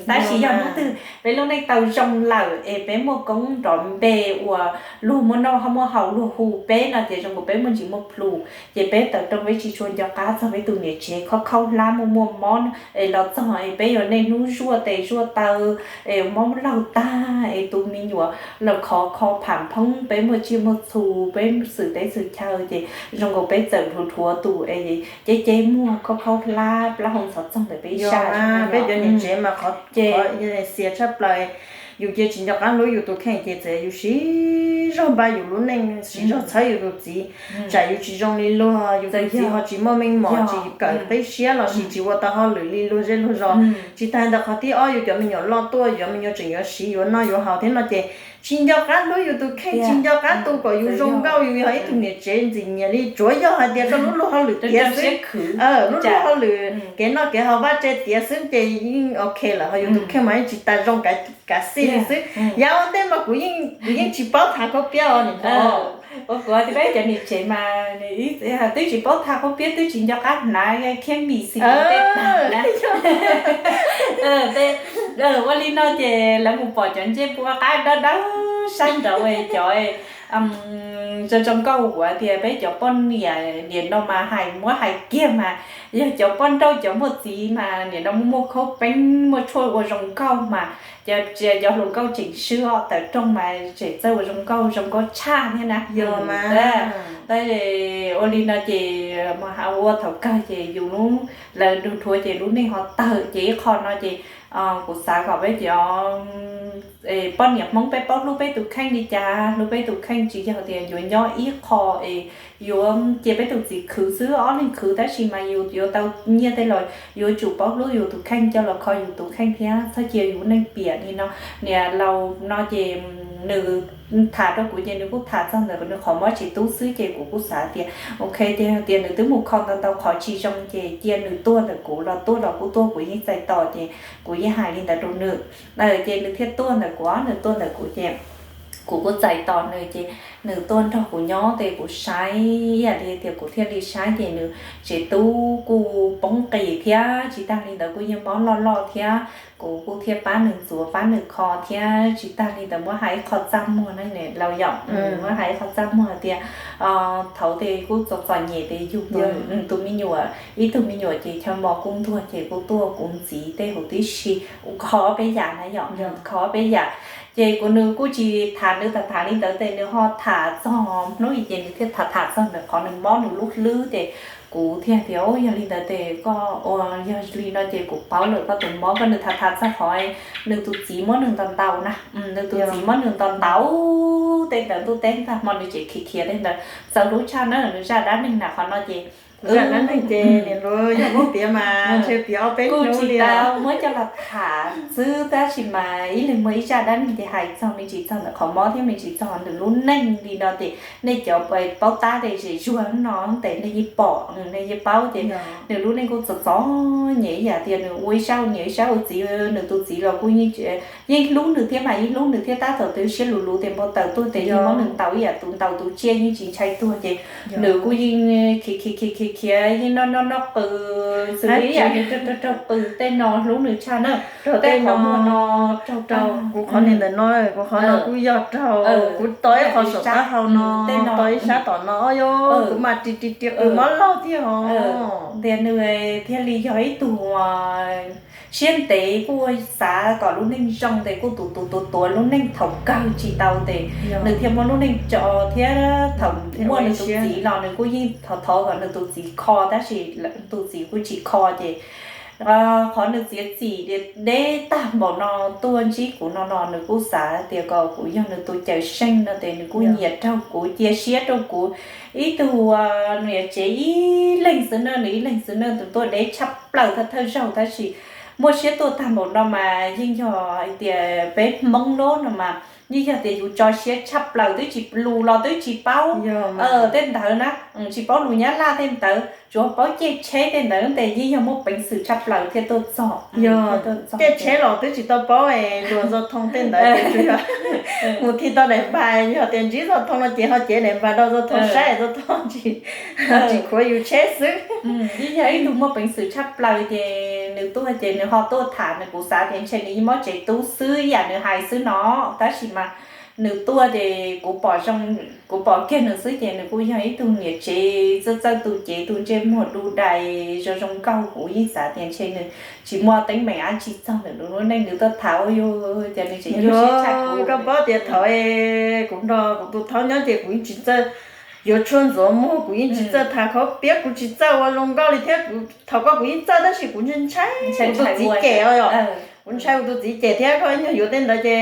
Tab sis yog hnub twg peb lub neej tau zoo lawm es peb muaj koob nrov npe uas luag muaj noj muaj haus luag hu peb no ces zoo nkaus peb muaj ntsis muaj plhus ces peb tawm rooj peb tsis tshua nco qab txog peb tus niam tsev, khaub khaub hlab muaj muaj mob es los txog es peb yuav niaj hnub zuaj tes zuaj taw es mob laug tag es tus me nyuam los khov kho pham phoob, peb muaj tsiaj muaj txhu, peb xwm teb xwm chaw ces zoo nkaus peb txawm dhuav dhuav tus es ceb ceb muag khaub khaub hlab plaub hau ntxhov txog ntawm peb sab. Peb cov niam tsev mas qhov xiam tshaj plaws, yus cia tsis nco qab hlub yus tus kheej ces txawm yus siv zog npaj yus lub neej, siv zog txhawb yus tus txiv, tsam yus tsis zoo li luag, yus tus txiv ho tsis muaj meej mom, tsis kawm qib siab los sis tsis ua tau hauj lwm li luag zej luag zos. Tsis tas ntawd qhov thib ob yus cov me nyuam loj tuaj, cov me nyuam tseem yuav siv yuav noj yuav haus thiab no ces tsis nco qab hlub yus tus kheej, tsis nco qab tu kom yus zoo nkauj, yus yog ib tug niam tsev ntxim nyiam li, tsuav yog hais tias koj lub luag hauj lwm tiav xwb, lub luag hauj lwm kev noj kev haus vaj tse tiav xwb ces yeej ok lawm, ho yus tus kheej mas yeej tsis tas zoo kav xij li xwb. Yav ua ntej mas kuv yeej tsis paub thav khaub piab os. Ua kuv tias peb cov niam tsev mas twb tsis paub thav khaub piab, twb tsis nco qab hnav khiab mis xis tej tag na. Ua li no ces lawv mus pom cov ncej puab qab dawb dawb sab nraud cov zoo zoo nkauj, kuv tias peb cov poj niam nim no mas hais muab hais kiag mas yog cov poj nrauj cov muaj txiv mas nim no muaj khaub peeb muaj tshuaj ua zoo nkauj mas cov hluas nkauj tseem swb os, tawm rooj mas tseem txawj ua zoo nkauj, zoo nkauj tshaj thiab na. Tab ua li no ces ua thaum kawg ces yus lub, lawv dhuav dhuav ces lub neej ho tawg ces ib qho no ces kuv xav kom peb cov poj niam Hmoob peb paub hlub peb tus kheej li cas, hlub peb tus kheej tsis yog tias yuav nyob ib qho es yuav cia peb tus txiv khwv xwb, ob leeg khwv tab sis mas yus yuav tau nyiaj tej los yuav tsum paub hlub yus tus kheej, coj los kho yus tus kheej thiab txhob cia yus neej piam li no. Niam laus no ces nws tham rau kuv ces nws kuj tham txog ntawm nws qhov mob tsev tub xwb ces kuv kuj xav tias ok, ces tias nws twb mus kho ntau ntau qhov tsis zoo ces cia nws tuaj ntawm kuv los tuaj los kuj tuaj, kuv yeej txais tos ces kuv yeej hais li ntawd rau nws. Ces nws thiaj tuaj ntawm kuv, nws tuaj ntawm kuv ces kuv kuj txais tos nws ces nws tuaj nrog kuv nyob ces kuv saib ib yam li tias kuv thiaj li saib ces nws tsev tub kuj poob qis thiab tsis tag li ntawd kuj yeej mob loj loj thiab. Kuv kuj thiaj pab nws ntxuav pab nws kho thiab tsis tag li ntawd muab hais ib qho txaj muag na niam laus yom, muab hais ib qho txaj muag tias thaud ces kuj txom txom nyem ces yug tus me nyuam, ib tug me nyuam ces chaw mos kuj ntuag ces kuj tuaj kuv ntxiv tej huv tib si, kho ob peb yam na yom, kho ob peb yam. Ces kuv nws kuj tsis tham, nws tham tham li ntawd ces nws ho tham txog hnub i ces nws thiaj tham tham txog ntawm qhov nws mob nws lub hlwb ces kuv thiaj tias, Yog li ntawd ces koj ua, yog li no ces kuv paub lawm koj tus mob. Koj nws tham tham txog qhov nws tus txiv muab nws ntaus ntaus na, nws tus txiv muab nws ntaus ntaus tej ntawd ntuj teb ntag hmo nws tseem khiav khiav tej ntawd txaus hlub tshaj na, nws zaj dab neeg na qhov no ces zaj dab neeg ces nim no yog muab piav mas ntshe piav ob peb hnub li os. Muab coj los tham xwb tab sis mas ib leeg muaj ib zaj dab neeg ces hais txog me ntsis txog ntawm qhov mob thiab me ntsis txog nws lub neej li no ces nej cov paub tab tes zem zuag no tes nej yeej pom nej yeej paub ces nws lub neej kuj txom txom nyem ib yam tias nws ua ib sab ua niam ib sab ua txiv, nws tus txiv los kuj yeej hlub nws thiab mas yeej hlub nws thiab tab tom twb siab luv luv tes npau taws tuag tes yeej muab nws ntaus ib yam tus ntaus tus tsiaj yeej tsis ntshai tuag ces nws kuj yeej khiav khiav khiav khiav yeej noj noj noj qws xws li ib yam nws raug raug raug qws tej no hlub nws tshaj na. Tej qhov no, kuv qhov li ntawm no, kuv qhov no kuj yog raug kuv tau ib qho saum taub hau no, tau ib sab tom no, o yog kuv mas ri ri ri qws mob laug thiab os. Tias nws thiaj li yog ib tug siab ntev kuj xav kom lub neej zoo tes kuj tus tus tuav tuav lub neej thaum kawg tsis tau tes nws thiaj muab lub neej tso thiab thaum muaj nws tus txiv los nws kuj yeej thov thov kom nws tus txiv kho tab sis tus txiv kuj tsis kho ces qhov nws txiav txim deb tag npaum no tuaj ntsib kuv no no nws kuj xav tias kom kuv yog nws tus cawm seej no tes nws kuj nyiam raug kuv cia siab rau kuv ib tug niam tsev ib leeg xwb na, nws ib leeg xwb na tus tuaj deb tshaj plaws thawj thawj zaug tab sis muaj siab tuaj tag npaum no mas yeej yog hais tias peb Hmoob no no mas yeej yog tias yus tso siab tshaj plaws twb tsis lus los twb tsis paub tej ntawd na, tsis paub lus Nyab Laj tej ntawd tsuas paub caij tsheb tej ntawd tes yeej yog muaj peev xwm tshaj plaws thiaj tuaj txog. Caij tsheb los twb tsis tau paub es luag zau thoo tej ntawd ces tsuas yog mus thim tau daim npag, yog tias ntsib zau thoo no ces ho cev daim npag rau zau thoo saib zau thoo tsis khuav yus tsheb xwb. Yeej yog ib tug muaj peev xwm tshaj plaws ces nws tuaj ces nws ho tuaj tham nws kuv xav tias ntshe nws yeej mob tsev tub xwb ib yam nws hais xwb no tab sis mas nws tuaj ces kuv pom zoo, kuv pom kiag nws xwb ces nws kuj yog ib tug niam tsev txawj txawj tu cev tu ntsej muag du dais zoo zoo nkauj kuv yeej xav tias ntshe nws tsis muaj teeb meem dab tsi txog ntawm nws lub neej nws tuaj tham ua yus ces nws tseem nyuaj siab tshaj kuv. Koj paub tias thaum kuv nrog kuv tus thaub nyob ces kuv yeej tsis txawj yuav tshuaj ntxuav muag, kuv yeej tsis txawj tham khaub piab, kuv tsis txawj ua zoo nkauj li thiab. Thaum koj kuv yeej txawj tab sis kuv ntshai ntshai kuv tus txiv cem os yom. Kuv ntshai kuv tus txiv cem thiab koj ib nyuag yuav tej ntawd ces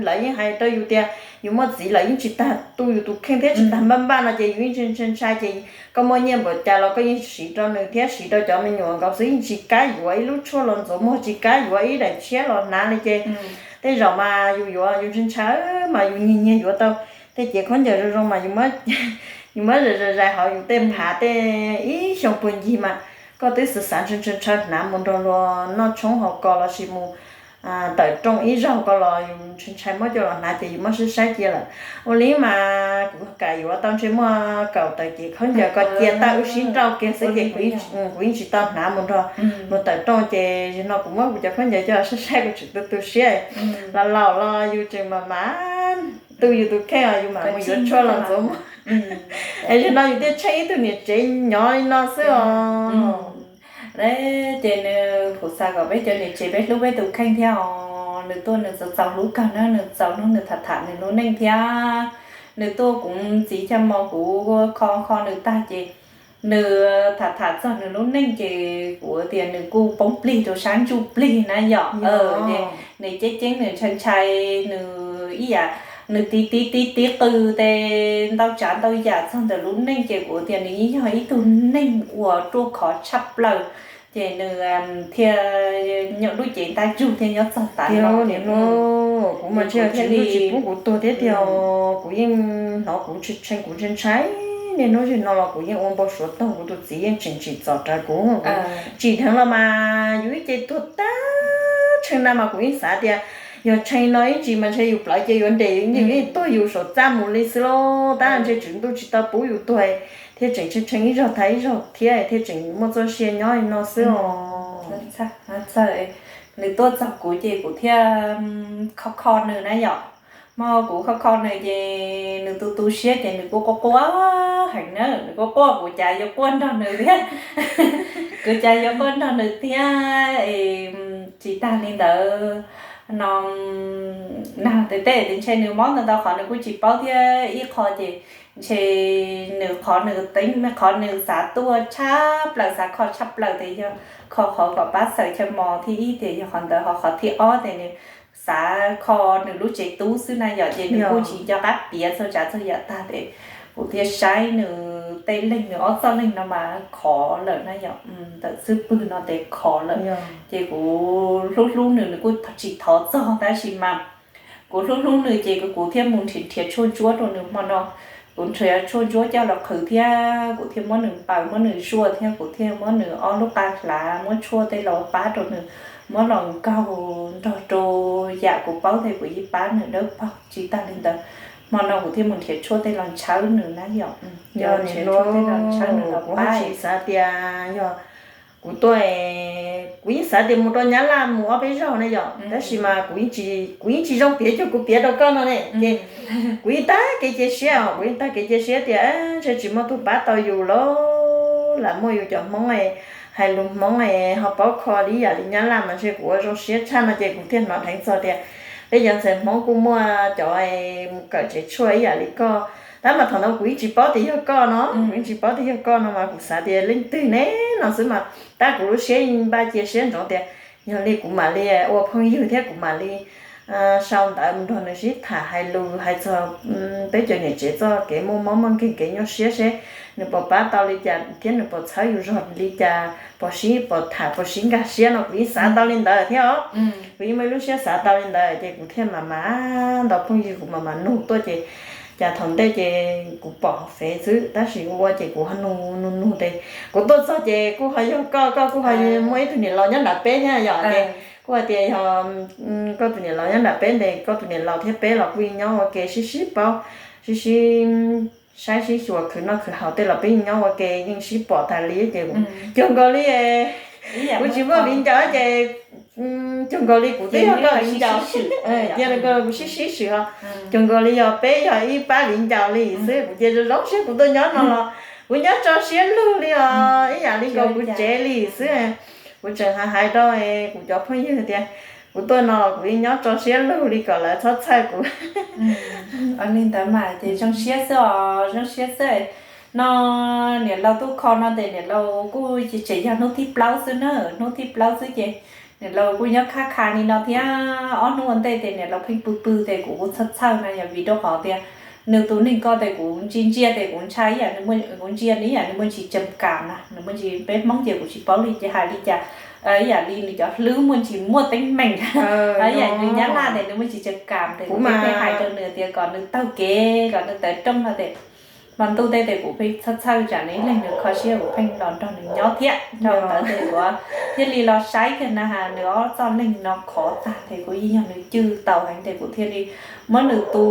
lawv yeej hais rau yus tias yus muaj txiv lawm yeej tsis tas tu yus tus kheej thiab tsis tas npaj npaj no ces yus yeej ntshai ntshai ces koj muaj nyiaj npaum cas los koj yeej siv rau nws thiab siv rau cov me nyuam nkaus xwb yeej tsis kam yuav ib lub tshuaj los ntxuav muag tsis kam yuav ib daim tshiab los hnav li ces tej zaum mas yus yuav yus ntshai ntshai mas yus nyiag nyiag yuav tau tej cev khaub ncaws zoo zoo mas yus muab zais zais zais hauv yus tej phav tej ib xyoo puag ncig mas koj twb xav xav ntshaw ntshaw ntshaw hnav mus nrog luag noj tshoob haus kos los sis mus tawm rooj ib zaug ko los yus ntshai ntshai muab coj los hnav ces yus muab saib saib cia lawm. Ua li mas kuv kam yuav tau ntshe muaj kaum tawm cev khaub ncaws ko cia tawm wb sib nrauj kiag xwb ces kuv yeej tsis tau hnav mus nrog luag tawm rooj ces zaum no kuv muab kuv cov khaub ncaws coj los saib saib kuv tseem tu tu siab. Los laus los yus tseem mam mam tu yus tus kheej os yus mam mus yuav tshuaj los ntxuav muag. Es zaum no yus thiaj tsheej ib tug niam tsev nyob li no xwb os. Ces nws kuv xav kom peb cov niam tsev peb hlub peb tus kheej thiab os. Nws tuaj nws txaus txaus hlub kawg na, nws txaus hnub nws tham tham nws lub neej thiab. Nws tuaj kuv ntxiv chaw mos kuv kho kho nws tag ces nws tham tham txog nws lub neej ces kuv tias nws kuj poob plig rau sab ntsuj plig na yom. Nws ceeb ceeb nws ntshai ntshai nws ib yam nws tiv tiv tiv tiv qws tes ntau tsav ntau yam txog ntawm lub neej ces kuv tias nws yeej yog ib tug neeg uas ruaj khov tshaj plaws. Ces nws thiaj nyuam lub cev ntaj ntsug thiaj nyob txog tav no. Kuv mas ntshe tsis pub kuv tuag thiab tiag, kuv yeej hnov kuv tshee kuv ntshai ntshai. Niaj hnub nim no los kuv yeej ua npau suav toog kuv tus txiv yeej tseem tsim txom rawv kuv. Tsim dheev los mas yus ib ce tuag tag tshee na mas kuv yeej xav tias yog tshee no ib ntsis mas ntshe yus plawv ces yuav nres yus yeej tuag yus saum txaj mus li xwb lauj. Tab ntshe tswv ntuj tsis tau pub yus tuag thiaj tseem tshee tshee ib zaug tag ib zaug thiab thiaj tseem muaj txoj sia nyob li no xwb os. Nws tuaj txog kuv ces kuv thiaj kho kho nws na yom. Mas kuv kho kho nws ces nws tu tu siab ces nws kuj quaj quaj heev na, nws quaj quaj kuv cas yuav quaj nrog nws thiab. Kuv cas yuav quaj nrog nws thiab. Tsis tag li ntawd, no, nag tes tej tes ntshe nws mob ntau ntau qhov nws kuj tsis paub thiab ib qho ces ntshe nws qhov nws teeb qhov nws xav tuaj tshaj plaws xav kho tshaj plaws tes yog kho qhov kom pab xaws chaw mos thib ib tes yog qhov ntawd ho qhov thib ob tes nws xav kho nws lub tsev tub xwb na yom ces nws kuj tsis nco qab piav txog tsav txog yam tag tes kuv thiaj saib nws tej leeg nws ob txoj leeg no mas khov lawm na yom, ntawm xub pwg no tes khov lawm. Ces kuv hlub hlub nws nws kuj tsis thov txog tab sis mas kuv hlub hlub nws ces kuv thiaj mus nrhiav nrhiav tshuaj ntsuab rau nws hmo no. Kuv nrhiav tshuaj ntsuab coj los qhwv thiab kuv thiaj muab nws npaws muab nws zuaj thiab kuv thiaj muab nws ob lub qa hlav muab tshuaj tej los pab rau nws, muab los nkaug nrog rau yam kuv paub tes kuv yeej pab nws dawb paug. Tsis tag li ntawd, hmo no kuv thiaj mus nrhiav tshuaj tej los ntshawb nws na yom. Yog nws hlub, kuv yeej xav tias yog kuv tuaj, kuv yeej xav tias mus rau Nyab Laj mus ob peb zaug na yom, tab sis mas kuv yeej tsis zoo piav cuag kuv piav rau koj no ne ces kuv yeej tag kev cia siab os, kuv yeej tag kev cia siab tias ntshe tsis muaj tus pab tau yus los lam muaj yus cov Hmoob hais lus Hmoob ho paub kho li ib yam li Nyab Laj mas ntshe kuv ua zoo siab tshaj no ces kuv thiaj hnov dheev txog tias peb cov ntxhais Hmoob kuj muaj cov mus kawm tsev tshuaj ib yam li koj. Tab mas thaum ntawd kuv yeej tsis paub tias yog koj no, kuv yeej tsis paub tias yog koj no mas kuv xav tias leej twg ne no xwb mas tab kuv lub siab npaj cia siab ntsoov tias yog li kuv mam li ua phooj ywg thiab kuv mam li sau ntawv mus nrog nws sib tham hais lus hais txog peb cov niam tsev txoj kev muaj mob muaj nkeeg kev nyuaj siab seb nws puas pab tau li cas thiab nws puas txhawb yus zog li cas, puas sib puas tham puas sib nkag siab no kuv yeej xav tau li ntawd thiab os. Kuv yeej muaj ib lub siab xav tau li ntawd ces kuv thiaj mam mam ntaus phooj ywg kuv mam mam nug tuaj ces cas thaum ntej ces kuv pom hauv fev xwb tab sis ua ces kuv ho nug nug nug ces kuv tuaj txog ces kuj ho yog koj, koj kuj ho muaj ib tug niam laus nyob nram peb thiab yom ces kuj hais tias yog koj tus niam laus nyob nram peb tes koj tus niam laus thiab peb los kuj yeej nyob ua ke sib sib paub, sib sib saib sib xyuas khwv noj khwv haus tej los peb yeej nyob ua ke yeej sib pom tas li ces cuag nkaus li kuv tsis muaj viv ncaus ces cuag nkaus li kuv twb yog koj viv ncaus, cia li kuv sib sib swm os, cuag nkaus li yog peb yog ib pab viv ncaus li xwb. Kuv cia zoo zoo siab kuv tuaj nyob no los kuv nyob tso siab lug li os, ib yam li nkaus kuv tsev li xwb. Kuv tseem hais hais rau kuv cov phooj ywg tias kuv tuaj no kuv yeej nyob tso siab lug li kom lawv txhob txhawj kuv. Li ntawd mas ces zoo siab xwb os, zoo siab xwb. No niam laus tuaj kho no ces niam laus kuj tseem yog hnub thib plaub xwb na, hnub thib plaub xwb ces niam laus kuj nyob khab kha li no thiab ob hnub ua ntej ces niam laus pheej pw pw ces kuv kuj txhawj txhawj no yog vim rau qhov tias nws tus neeg ko ces kuv ntsia ntsia ces kuv ntshai ib yam kuv ntsia ib yam nws muaj ntsis tsam kam na, nws muaj ntsis, peb Hmoob ces kuv tsis paub li ces hais li cas, ib yam li nws cov hlwb muaj ntsis muaj teeb meem, ib yam nws Nyab Laj ces nws muaj ntsis tsam kam ces kuv pheej hais rau nws tias kom nws taug kev kom nws tawv rooj no ces hmo ntuj tej ces kuv pheej txhawj txhawj tsam nws ib leeg nws kho siab kuv pheej los nrog nws nyob thiab rau ntawd ces kuv thiaj li los saib kiag na has nws ob txoj neeg no khov tag ces kuv yeej yog nws cwj tau heev ces kuv thiaj li muab nws tu,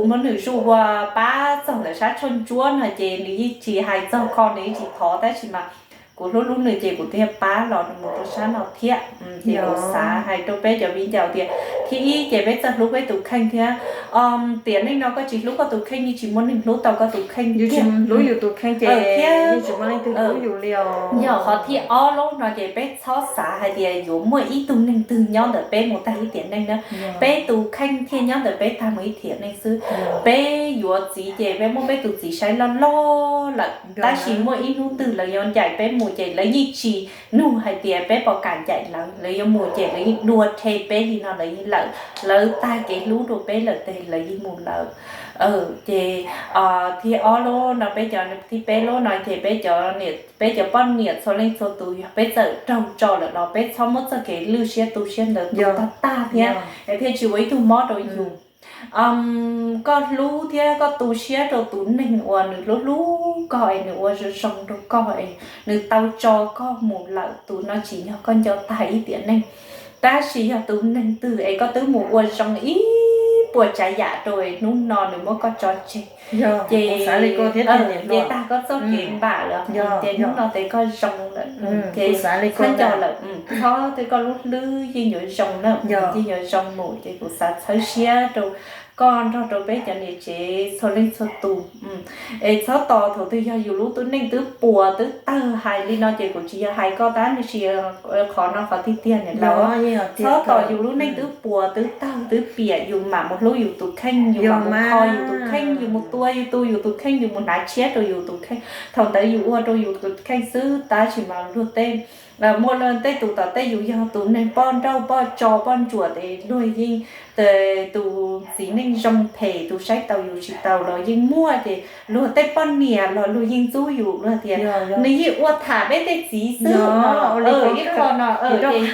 muab nws zuj ua pab txog ntawm sab tshuaj ntsuab no ces nws yeej tsis hais txog kho nws yeej tsis thov tab sis mas kuv hlub hlub nws ces kuv thiaj pab los nws mus rau sab no thiab. Ces kuv xav hais rau peb cov viv ncaus tias thib ib ces peb txawj hlub peb tus kheej thiab. Tiam neej no koj tsis hlub koj tus kheej yeej tsis muaj neeg hlub tau koj tus kheej, hlub yus tus kheej ces thiab yeej tsis muaj leej twg hlub yus li os. Yog qhov thib ob lub no ces peb txhob xav hais tias yuav muaj ib tug neeg twg nyob ntawm peb mus tag ib tiam neej na, peb tus kheej thiaj nyob ntawm peb tag mus ib tiam neej xwb. Peb yuav txiv ces peb muab peb tus txiv saib loj loj lawm tab sis muaj ib hnub twg lawv yuav ncaim peb mus ces lawv yeej tsis nug hais tias peb puas kam ncaim lawv, lawv yuav mus ces lawv yeej dua rhe peb li no lawv yeej lawm, lawv tag kev hlub rau peb lawm ces lawv yeej mus lawm. Ces thib ob lub no peb cov, thib peb lub no ces peb cov, peb cov poj niam txhua leej txhua tus yog peb txawm raug tso lawm los peb txhob muab txoj kev lwj siab tu siab ntawd tu tag tag thiab es thiaj tsis ua ib tug mob rau yus. Koj hlub thiab koj tu siab rau tus neeg uas nws hlub hlub koj es nws ua zoo zoo rau koj es nws tau tso koj mus lawm, tus no tsim nyog koj nco tag ib tiam neej. Tab sis yog tus neeg twg es koj twb mus ua zoo ib puas tsav yam rau es hnub no nws muab koj tso tseg ces ces tag koj txoj kev npam lawm ces hnub no ces koj zoo lawm ces txhob nco lawm, txhob, tej koj lub hlwb yeej yuav zoo na, yeej yuav zoo mus ces kuv xav txhawb siab rau koj nrog rau peb cov niam tsev txhua leej txhua tus. Es txhob tos thaum twg yog yus lub neej twb puas twb tawg, hais li no ces kuv tsis yog hais koj tab sis qhov no qhov tiag tiag niam laus, txhob tos yus lub neej twb puas twb tawg twb piam yus mam mus hlub yus tus kheej, yus mam mus kho yus tus kheej, yus mus tua yus tus, yus tus kheej, yus mus hnav tshiab rau yus tus kheej. Thaum ntawd yus ua rau yus tus kheej xwb tab sis mas luag tej, muaj tej tus tom tej yus yog tus neeg poj nrauj poj tso poj ntsuam ces luag yeej, tus txiv neej zoo phem tus saib taus yus tsis taus los yeej muaj, ces luag tej poj niam los luag yeej ntxub yus, luag tias nws yeej ua tham peb tej txiv xwb no. Ib qho no ces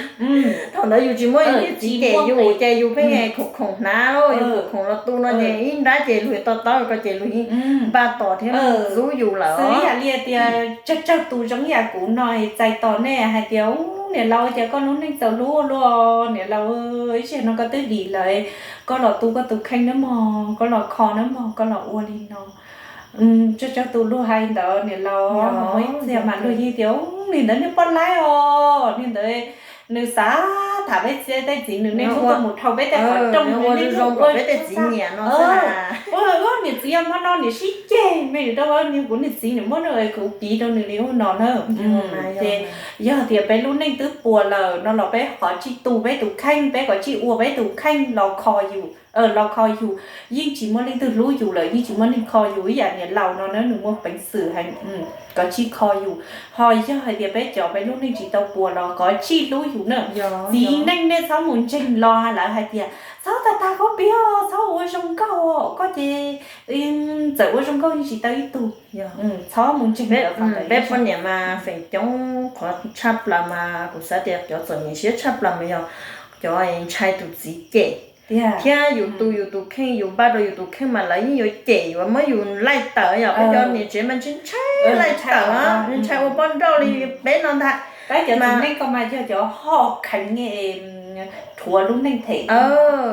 thaum ntawd yus tsis muaj txiv cem yus ces yus pheej khoom khoom hnav, yus khoom khoom los tu no ces ib nrab ces luag to taub ko ces luag yeej npaj tos thiab ntxub yus lawm. Xws li yam li tias tsawg tsawg tus zoo yam kuv no txais tos nej hais tias, u, niam laus, cas koj lub neej txawv luaj luaj, niam laus, ib tsam no koj twb dim lawm, koj los tu koj tus kheej nawb mog, koj los kho nawb mog, koj los ua li no. Tsawg tsawg tus luag hais ntawd niam laus, muaj ib txhia mas luag yeej tias, u, niag ntawd niag poj laib os, niag ntawd nws xav tham peb txiv tej txiv, nws niaj hnub tuaj mus dhau peb tej qhov rooj, nws niaj hnub ua peb tej txiv nyiam no. Ua niam txiv hmo no niam sib ceg me rau niag kuv niag txiv, nws muab kuv piv rau nws li ub no na. Ces yog tias peb lub neej twb puas lawm no los peb qhov tsij tu peb tus kheej, peb qhov tsij ua peb tus kheej los kho yus, los kho yus. Yeej tsis muaj leej twg hlub yus lawm, yeej tsis muaj neeg kho yus ib yam niam laus no na, nws muaj peev xwm heev, kov tsij kho yus. Ho yog hais tias peb cov peb lub neej tsis tau puas los kov tsij hlub yus na. Txiv neej nej txhob mus ntseeg los lawv hais tias txhob tag tag koj piav, txhob ua zoo nkauj, koj ces txawm ua zoo nkauj yeej tsis tau ib tug. Txhob mus ntseeg. Peb poj niam mas feem coob qhov tshaj plaws mas kuv xav tias cov txom nyem siab tshaj plaws mas yog cov ntshai tus txiv cem thiab yus tu yus tus kheej, yus npaj rau yus tus kheej mas lawv yeej yuav cem, yuav muab yus laij tawm. Yog peb cov niam tsev mas ntshai ntshai laij tawm, ntshai ua poj nrauj li peb no ntag. Peb cov txiv neej ko mas yog cov hoj kheev rhuav lub neej them.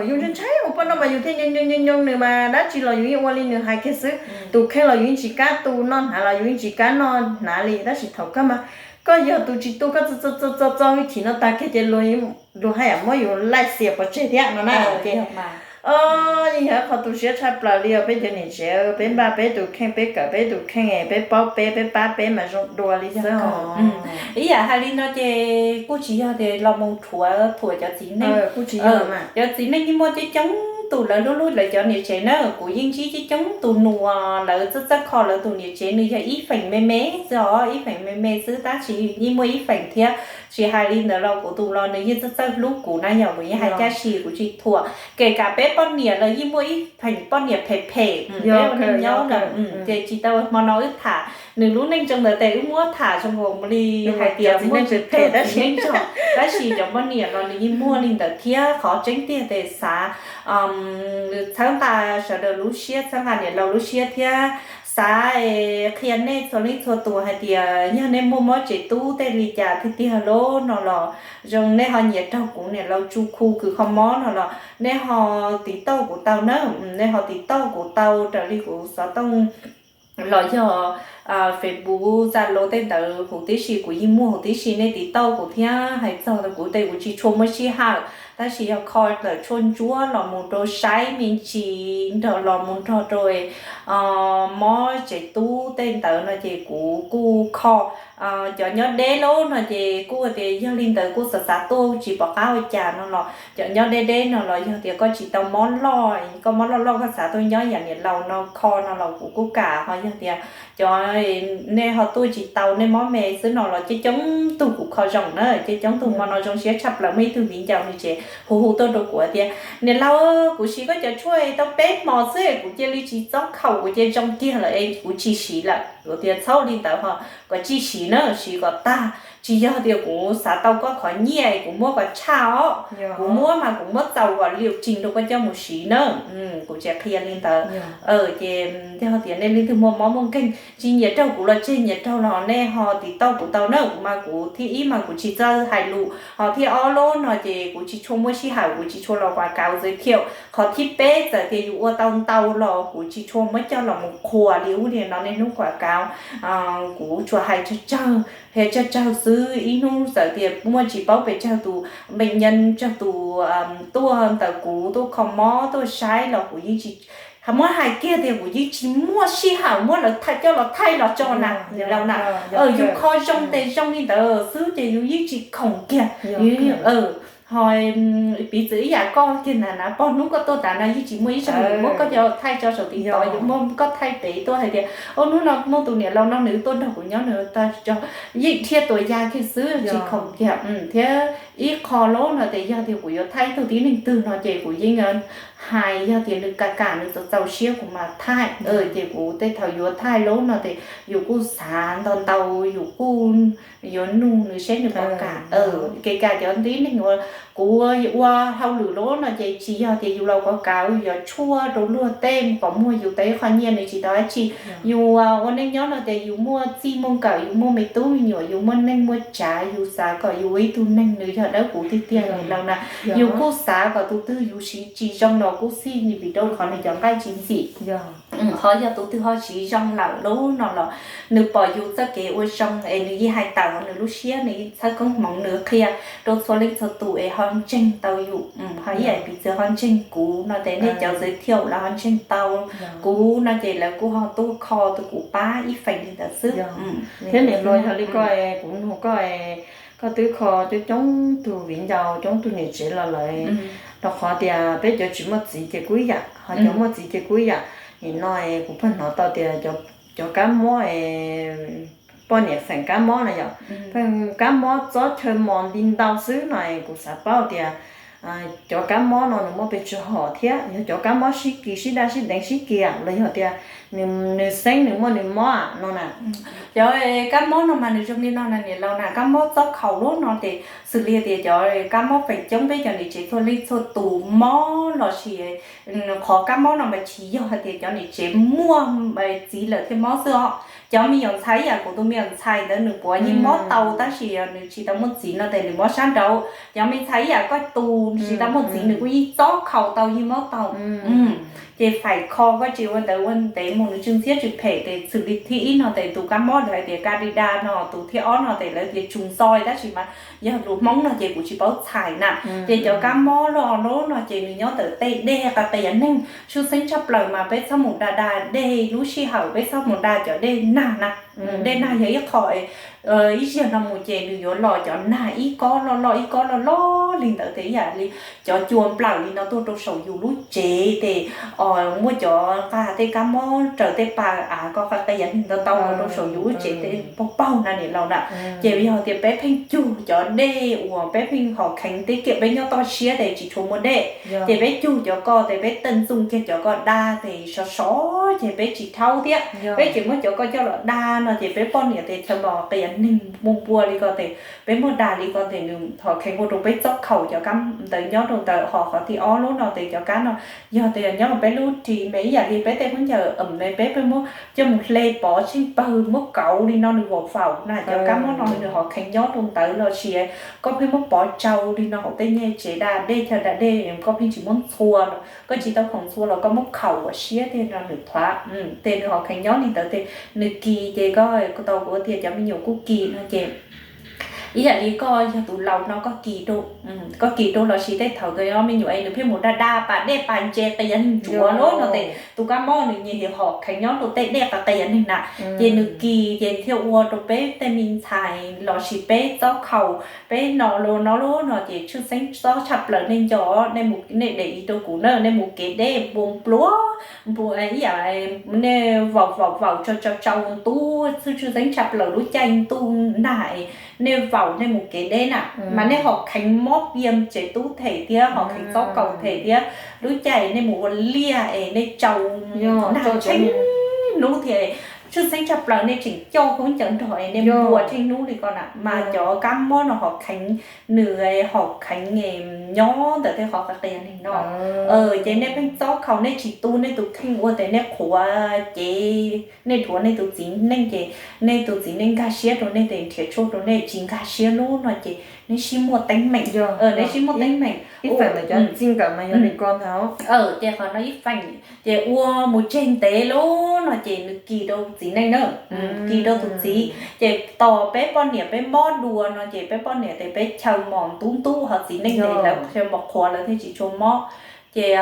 Yus ntshai ntshai ua poj nrauj mas yus thiaj nyooj nyooj nws mas dab tsi los yus yeej ua li nws hais kiag xwb. Tus kheej los yus yeej tsis kam tu, noj hnav los yus yeej tsis kam noj hnav li, tab sis thaum koj mas koj yog tus tsis tu, koj txo txo txo hwj chim no tag kiag ces luag haj yam muab yus laij xiam pov tseg thiab no na. Ces yeej yog qhov tu siab tshaj plaws li os peb cov niam tsev, peb npaj peb tus kheej, peb kawm peb tus kheej, peb paub peb, peb pab peb mas zoo dua li xwb. Ib yam hais li no ces kuj tsis yog tias los mus rhuav thuam cov txiv neej. Cov txiv neej yeej muaj coob coob tus lawv hlub hlub lawv cov niam tsev na, kuv yeej ntsib coob coob tus nus lawv txawj txawj kho lawv tus niam tsev, nws yog ib feem me me xwb os, ib feem me me xwb tab sis yeej muaj ib feem thiab. Tsis hais li ntawd los kuv tus los nws yeej txawj txawj hlub kuv na, yog kuv yeej hais cab si kuv tsis thuam. Kể cả peb poj niam los yeej muaj ib feem poj niam phem phem, peb ua neej nyob na. Ces tsis tau hmo no wb tham nws lub neej zoo ntawd tes wb muab tham zoo nkaus li hais tias muaj txiv neej txog, tab sis cov poj niam los nws yeej muaj li ntawd thiab. Qhov tseeb tiag tes xav txhawb nqa sawv daws lub siab, txhawb nqa niam laus lub siab thiab xav qhia nej txhua leej txhua tus hais tias yog nej muaj mob tsev tub tej li cas tiag tiag lawm no los zoo nej ho nyiam raug kuv niam laus Tsu Khu kws kho mob no los nej ho tiv tauj kuv tau na, nej ho tiv tauj kuv tau raws li kuv xov tooj los yog Facebook, Zalo tej ntawd huv tib si, kuv yeej muaj huv tib si, nej tiv tauj kuv thiab hais txog kuv tes kuv tsis tshua muaj sij hawm, tab sis yog kho ntawm tshuaj ntsuab los mus rau saib me ntsis nrog los mus nrog rau mob tsev tub tej ntawd no ces kuv kuj kho. Cov nyob deb lawm no ces kuj tias yog li ntawd kuj xav xav tuaj tsis pom qab ua cas no los cov nyob deb deb no los yog tias koj tsis tau mob loj, koj mob loj loj koj xav tuaj nyob yam niam laus no kho no los kuv kuj kam. Ho yog tias cov nej ho tuaj tsis tau, nej mob me xwb no los coob coob tug kuv kho zoo na, coob coob tug hmo no zoo siab tshaj plaws, muaj ib tug viv ncaus nws tsev hu hu tuaj rau kuv tias niam laus, kuv siv koj cov tshuaj tau peb hmo xwb kuv cia li tsis txob khaum, kuv cia zoo kiag lawm es kuv tsis siv lawm. Kuv tias txhob li ntawd ho, kom tsis siv na, siv kom tag. Tsis yog tias kuv xav tau koj qhov nyiaj kuv muab kom tshaj os, kuv muab mas kuv muab txaus kom liu tsig rau koj coj mus siv na. Kuv tseem qhia li ntawd. Ces yog tias nej leej twg muaj mob muaj nkeeg tsis nyiam raug kuv los tseg, nyiam raug los nej ho tiv tauj kuv tau na, kuv mas kuv thib ib mas kuv tsis txawj hais lus, ho thib ob lub no ces kuv tsis tshua muaj sij hawm, kuv tsis tshua los quảng cáo giới thiệu, qhov thib peb txawm tias yus ua tau ntau los kuv tsis tshua muab coj los mus qhuas li ub li no, niaj hnub quảng cáo, kuv tsuas hais tsawg tsawg, hais tsawg tsawg xwb. xwb. Ib hnub txawm tias muaj tsis paub pes tsawg tus npeej nyees tsawg tus tuaj ntawm kuv tuaj kho mob tuaj saib los kuv yeej tsis, muab hais kiag tias kuv yeej tsis muaj sij hawm muab lawv thaij coj los thaij los tso na, laus na. Yus kho zoo tes zoo li ntawd xwb ces yus yeej tsis khoom kiag. Ho piv txwv ib yam koj kiag ntag na, pog hnub koj tuaj tas na yeej tsis muaj ib zaug muab koj coj thaij tso saum TikTok, yus muab koj thaij pem tuaj hais tias, o, hnub no muaj tus niam laus no nws tuaj nrog kuv nyob nws tag tso, yeej thiaj tuaj ya kiag xwb tsis khoom kiag. Thiab ib qho lub no tias yog tias kuv yuav thaij ib tug tib neeg twg no ces kuv yeej hais yog tias nws kam kam nws txaus txaus siab kuv mam thaij, ces kuv tej thaum yuav thaij lub no ces yus kuj xav ntau ntau, yus kuj yuav nug nws seb nws puas kam. Kev kam cov tib neeg uas kuv ua hauj lwm lub no ces tsis yog tias yus los kov kav yus yuav tshuaj rau luag tej kom muag yus tau ib qho nyiaj, nws tsis tau dab tsi. Yus ua neej nyob no ces yus muaj txij muaj nkawm, yus muaj me tub me nyuam, yus muaj neej muaj tsav, yus xav kom yus ua ib tug neeg nws yog dawb huv tiag tiag li laus na. Yus kuj xav kom tus twg yus siv tsis zoo los kuj xij, vim rau qhov nws cov nqaij tsis ntxim. Qhov yog tus twg ho siv zoo lawm lub no los nws pom yus txoj kev ua zoo es nws yeej hais tawm nws lub siab, nws yeej txhawb koob hmoov, nws qhia rau txhua leej txhua tus es ho ntseeg tau yus. Ho ib yam piv txwv ho ntseeg kuv no ces nej cov txwv thiaum los ho ntseeg tau kuv no ces lawv kuj ho tuaj kho tus kuv pab ib feem li ntawd xwb. Thiab niam laus yog li koj, kuv nug koj, koj twb kho coob coob tug viv ncaus coob tug niam tsev los lawm, rau qhov tias peb cov tsis muaj txiv ces kuj ib yam, ho cov muaj txiv ces kuj ib yam. Nim no kuv pheej hnov tau tias cov kab mob, poj niam feem kab mob na yom, pheej kab mob txob chaw mos nti ntau xwb no, kuv xav paub tias cov kab mob no nws muaj pes tsawg hom thiab yog cov kab mob sib kis sib daj sib deev sib kis los yog tias nws xeeb nws muaj nws mob no na. Cov kab mob no mas nws zoo li no na niam laus na, kab mob txob khaus lub no ces xws li tias cov kab mob feem coob peb cov niam tsev txhua leej txhua tus mob los sis qhov kab mob no mas tsis yog hais tias cov niam tsev muaj txiv lawm thiaj mob xwb os. Cov me nyuam ntxhais ib yam kuv tus me nyuam ntxhais ntawd nws puav yeej mob tau tab sis nws tsis tau muaj txiv no ces nws mob sab nraud. Cov me ntxhais ib yam koj tus tsis tau muaj txiv nws kuj yeej txob khaus tau yeej mob tau. Ces faim kho koj tsis ua ntawd ua ntev mus nws tsw ntxhiab tsw phem ces xws li thib ib no ces tus kab mob lawv hais tias Candida no, tus thib ob no ces lawv tias tsw ntxoi tab sis mas yog lus Hmoob no ces kuv tsis paub txhais na. Ces cov kab mob loj loj no ces nws nyob ntawm tej dej qa qias neeg, tshwj xeeb tshaj plaws mas peb txhob mus da da dej lub sij hawm, peb txhob mus da cov dej nag na. Dej nag yog ib qho ib zaug no mus ces nws yuav los cov nag ib kob loj loj ib kob loj loj li ntawd ces ib yam li cov cua nplawm li no tuaj rau saum yus lub tsev ces muaj cov nqa tej kab mob raws tej pas av ko qa qias neeg ntau ntau los rau saum yus lub tsev tej paug paug na niam laus na. Ces yog tias peb pheej cug cov dej uas peb pheej hom kheev teb kiam peb nyob toj siab ces tsis tshua muaj dej, ces peb cug cov ko ces peb tej ntxooj kiag cov ko da ces sov sov ces peb tsis thaub thiab. Peb tseem muab cov ko coj los da no ces peb poj niam ces chaw mos qias neeg npua npua li ko ces peb muab da li ko ces nws hom kheev ua rau peb txob khaus cov kab ntawd nyob rau ntawd. Ho qhov thib ob lub no ces cov kab no yog tias nyob peb lub ris me ib yam li peb tej khaub ncaws me peb pheej muab coj mus hle pov tsheej pawg muab kauv li no nws vaum vaum na, cov kab mob no nws hom kheev nyob rau ntawd los sis koj pheej muab pov tsau li no hauv tej nyuag tsev da dej chaw da dej koj pheej tsis muab ntxhua los koj tsis tau khoom ntxhua los koj muab khaum ua siab tej no nws thuav ces nws hom kheev nyob li ntawd ces nws kis ces koj tau kuv tias cov me nyuam kuj kis no ces ib yam li koj yog tus laus no koj kis rau, koj kis rau los sis tej thaum ntawd me nyuam es nws pheej mus da da pas dej pas ntses qias neeg ntsuav lub no ces tus kab mob nws nyiam hom kheev nyob rau tej dej qa qias neeg na. Ces nws kis ces thiaj ua rau peb tej me ntxhais los sis peb txob khaus peb no los no lub no ces tshwj xeeb txob tshaj plaws nej nco, nej mus nej de ib rau kuv na, nej mus kev dej npua nplua, ib yam nej vaum vaum vaum tsau tsau tsau ntub tshwj xeeb tshaj plaws lub caij ntuj nag es nej vaum nej mus kev deb na mas nej hom kheev mob piam tsev tub them thiab hom kheev txob kaus them thiab lub caij nej mus ua liaj es nej tsau nag tsheej hnub thiab tshwj xeeb tshaj plaws nej tseem coj khaub ncaws nrog es nej npua tsheej hnub li ko na mas cov kab mob no hom kheev, nws hom kheev nyob ntawm tej qhov qias qias neeg no. Ces nej pheej txob khaus nej tsis tu nej tus kheej ua tes nej qhuav cev nej dhuav nej tus txiv neej ces nej tus txiv neej nkag siab rau nej tes nrhiav tshuaj rau nej tsis nkag siab lub no ces nej sib muaj teeb meem, nej sib muaj teeb meem. Ib feem ntawm cov txij nkawm mas yog li ko ntag. Ces qhov no ib feem ces ua mus tseg ntev lawm no ces nws kis rau txiv neej na, kis rau tus txiv ces tos peb poj niam peb mob dua no ces peb poj niam tes peb chaw mos ntub ntub ho txiv neej tes lawv chaw mos qhuav lawv thiaj tsis tshua mob. Ces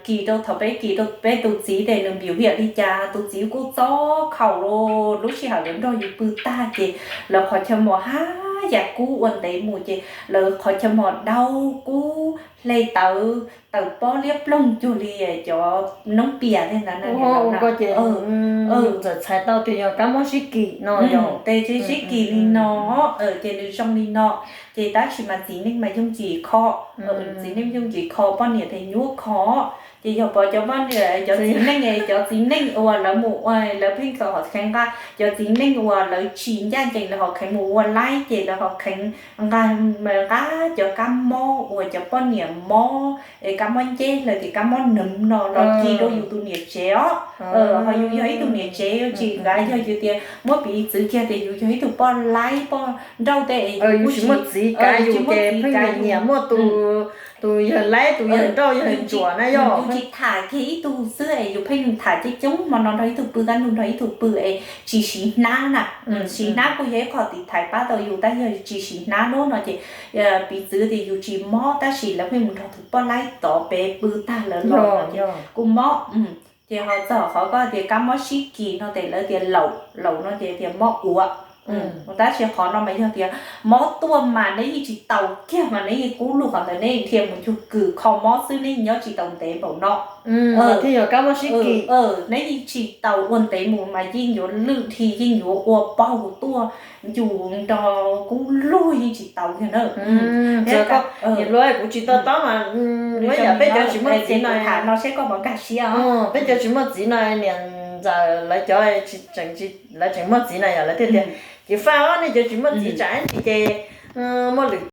kis rau thaum peb kis rau peb tus txiv tes nws npium hiam li cas tus txiv kuj txob khaum lawm. Lub sij hawm lawv nrog yus pw tag ces lawv qhov chaw mos haj yam kub ua ntev mus ces lawv qhov chaw mos dau kub hle tawv tawm pob liab ploog cuag li cov noob pias li ntawd na. Ntawd txhais tau tias yog kab mob sib kis no. Tes tsis sib kis li no, ces nws zoo li no. Ces tab sis mas txiv neej mas yooj yim kho, txiv neej yooj yim kho, poj niam tes nyuaj kho. Ces yog pom cov poj niam cov txiv neej, cov txiv neej uas lawv mus ua, lawv pheej khaws ho kheev nqa, cov txiv neej uas lawv tsis ncaj ncees lawv ho kheev mus ua laib ces lawv ho kheev nqa, nqa cov kab mob uas cov poj niam mob, kab mob nceb los tias kab mob nees no los kis rau yus tus niam tsev os. Ho yus yog ib tug niam tsev yuav tsis nqa, yog yus tias muab piv txwv kiag tias yus yog ib tug poj laib poj nrauj tej es yus tsis muaj txiv kav yus ces pheej nyiam muaj tus yawg laib tus yawg nrauj yawg ntsuam na yog. Yus tsis tham kiag ib tug xwb es yus pheej tham coob coob hmo no nrog ib tug pw, kaj ntug nrog ib tug pw es tsis siv hnab na. Siv hnab kuj yog ib qho tiv thaiv pab tau yus tab yog tsis siv hnab lub no ces piv txwv tias yus tsis mob tab sis lawv pheej mus nrog tus poj laib tod pem pw tag lawv los no ces kuj mob. Ces ho txog qhov koj tias kab mob sib kis no tes lawv tias laum, laum no ces tias mob uav. Tab sis qhov no mas yog tias mob tuaj mas neb yeej tsis tau kiag mas neb yeej kub lug qhov ntawd neb dhia mus cug kws kho mob xwb neb nyob tsis tau ntev npaum no. Thiaj yog kab mob sib kis. Neb yeej tsis tau ua ntev mus mas yeej yuav lwj dhi yeej yuav ua paug tuaj yus nrog kub lug yeej tsis tau kiag na. Niam hluas, kuv tsis to taub mas, ua yam peb cov tsis muaj txiv no, no seb koj puas nkag siab. Peb cov tsis muaj txiv no niam ntxawm lawv cov, lawv tseem muaj txiv na yog lawv thiaj tias, ces faj nej cov tsis muaj txiv tsam ib ntsis ces muaj lwm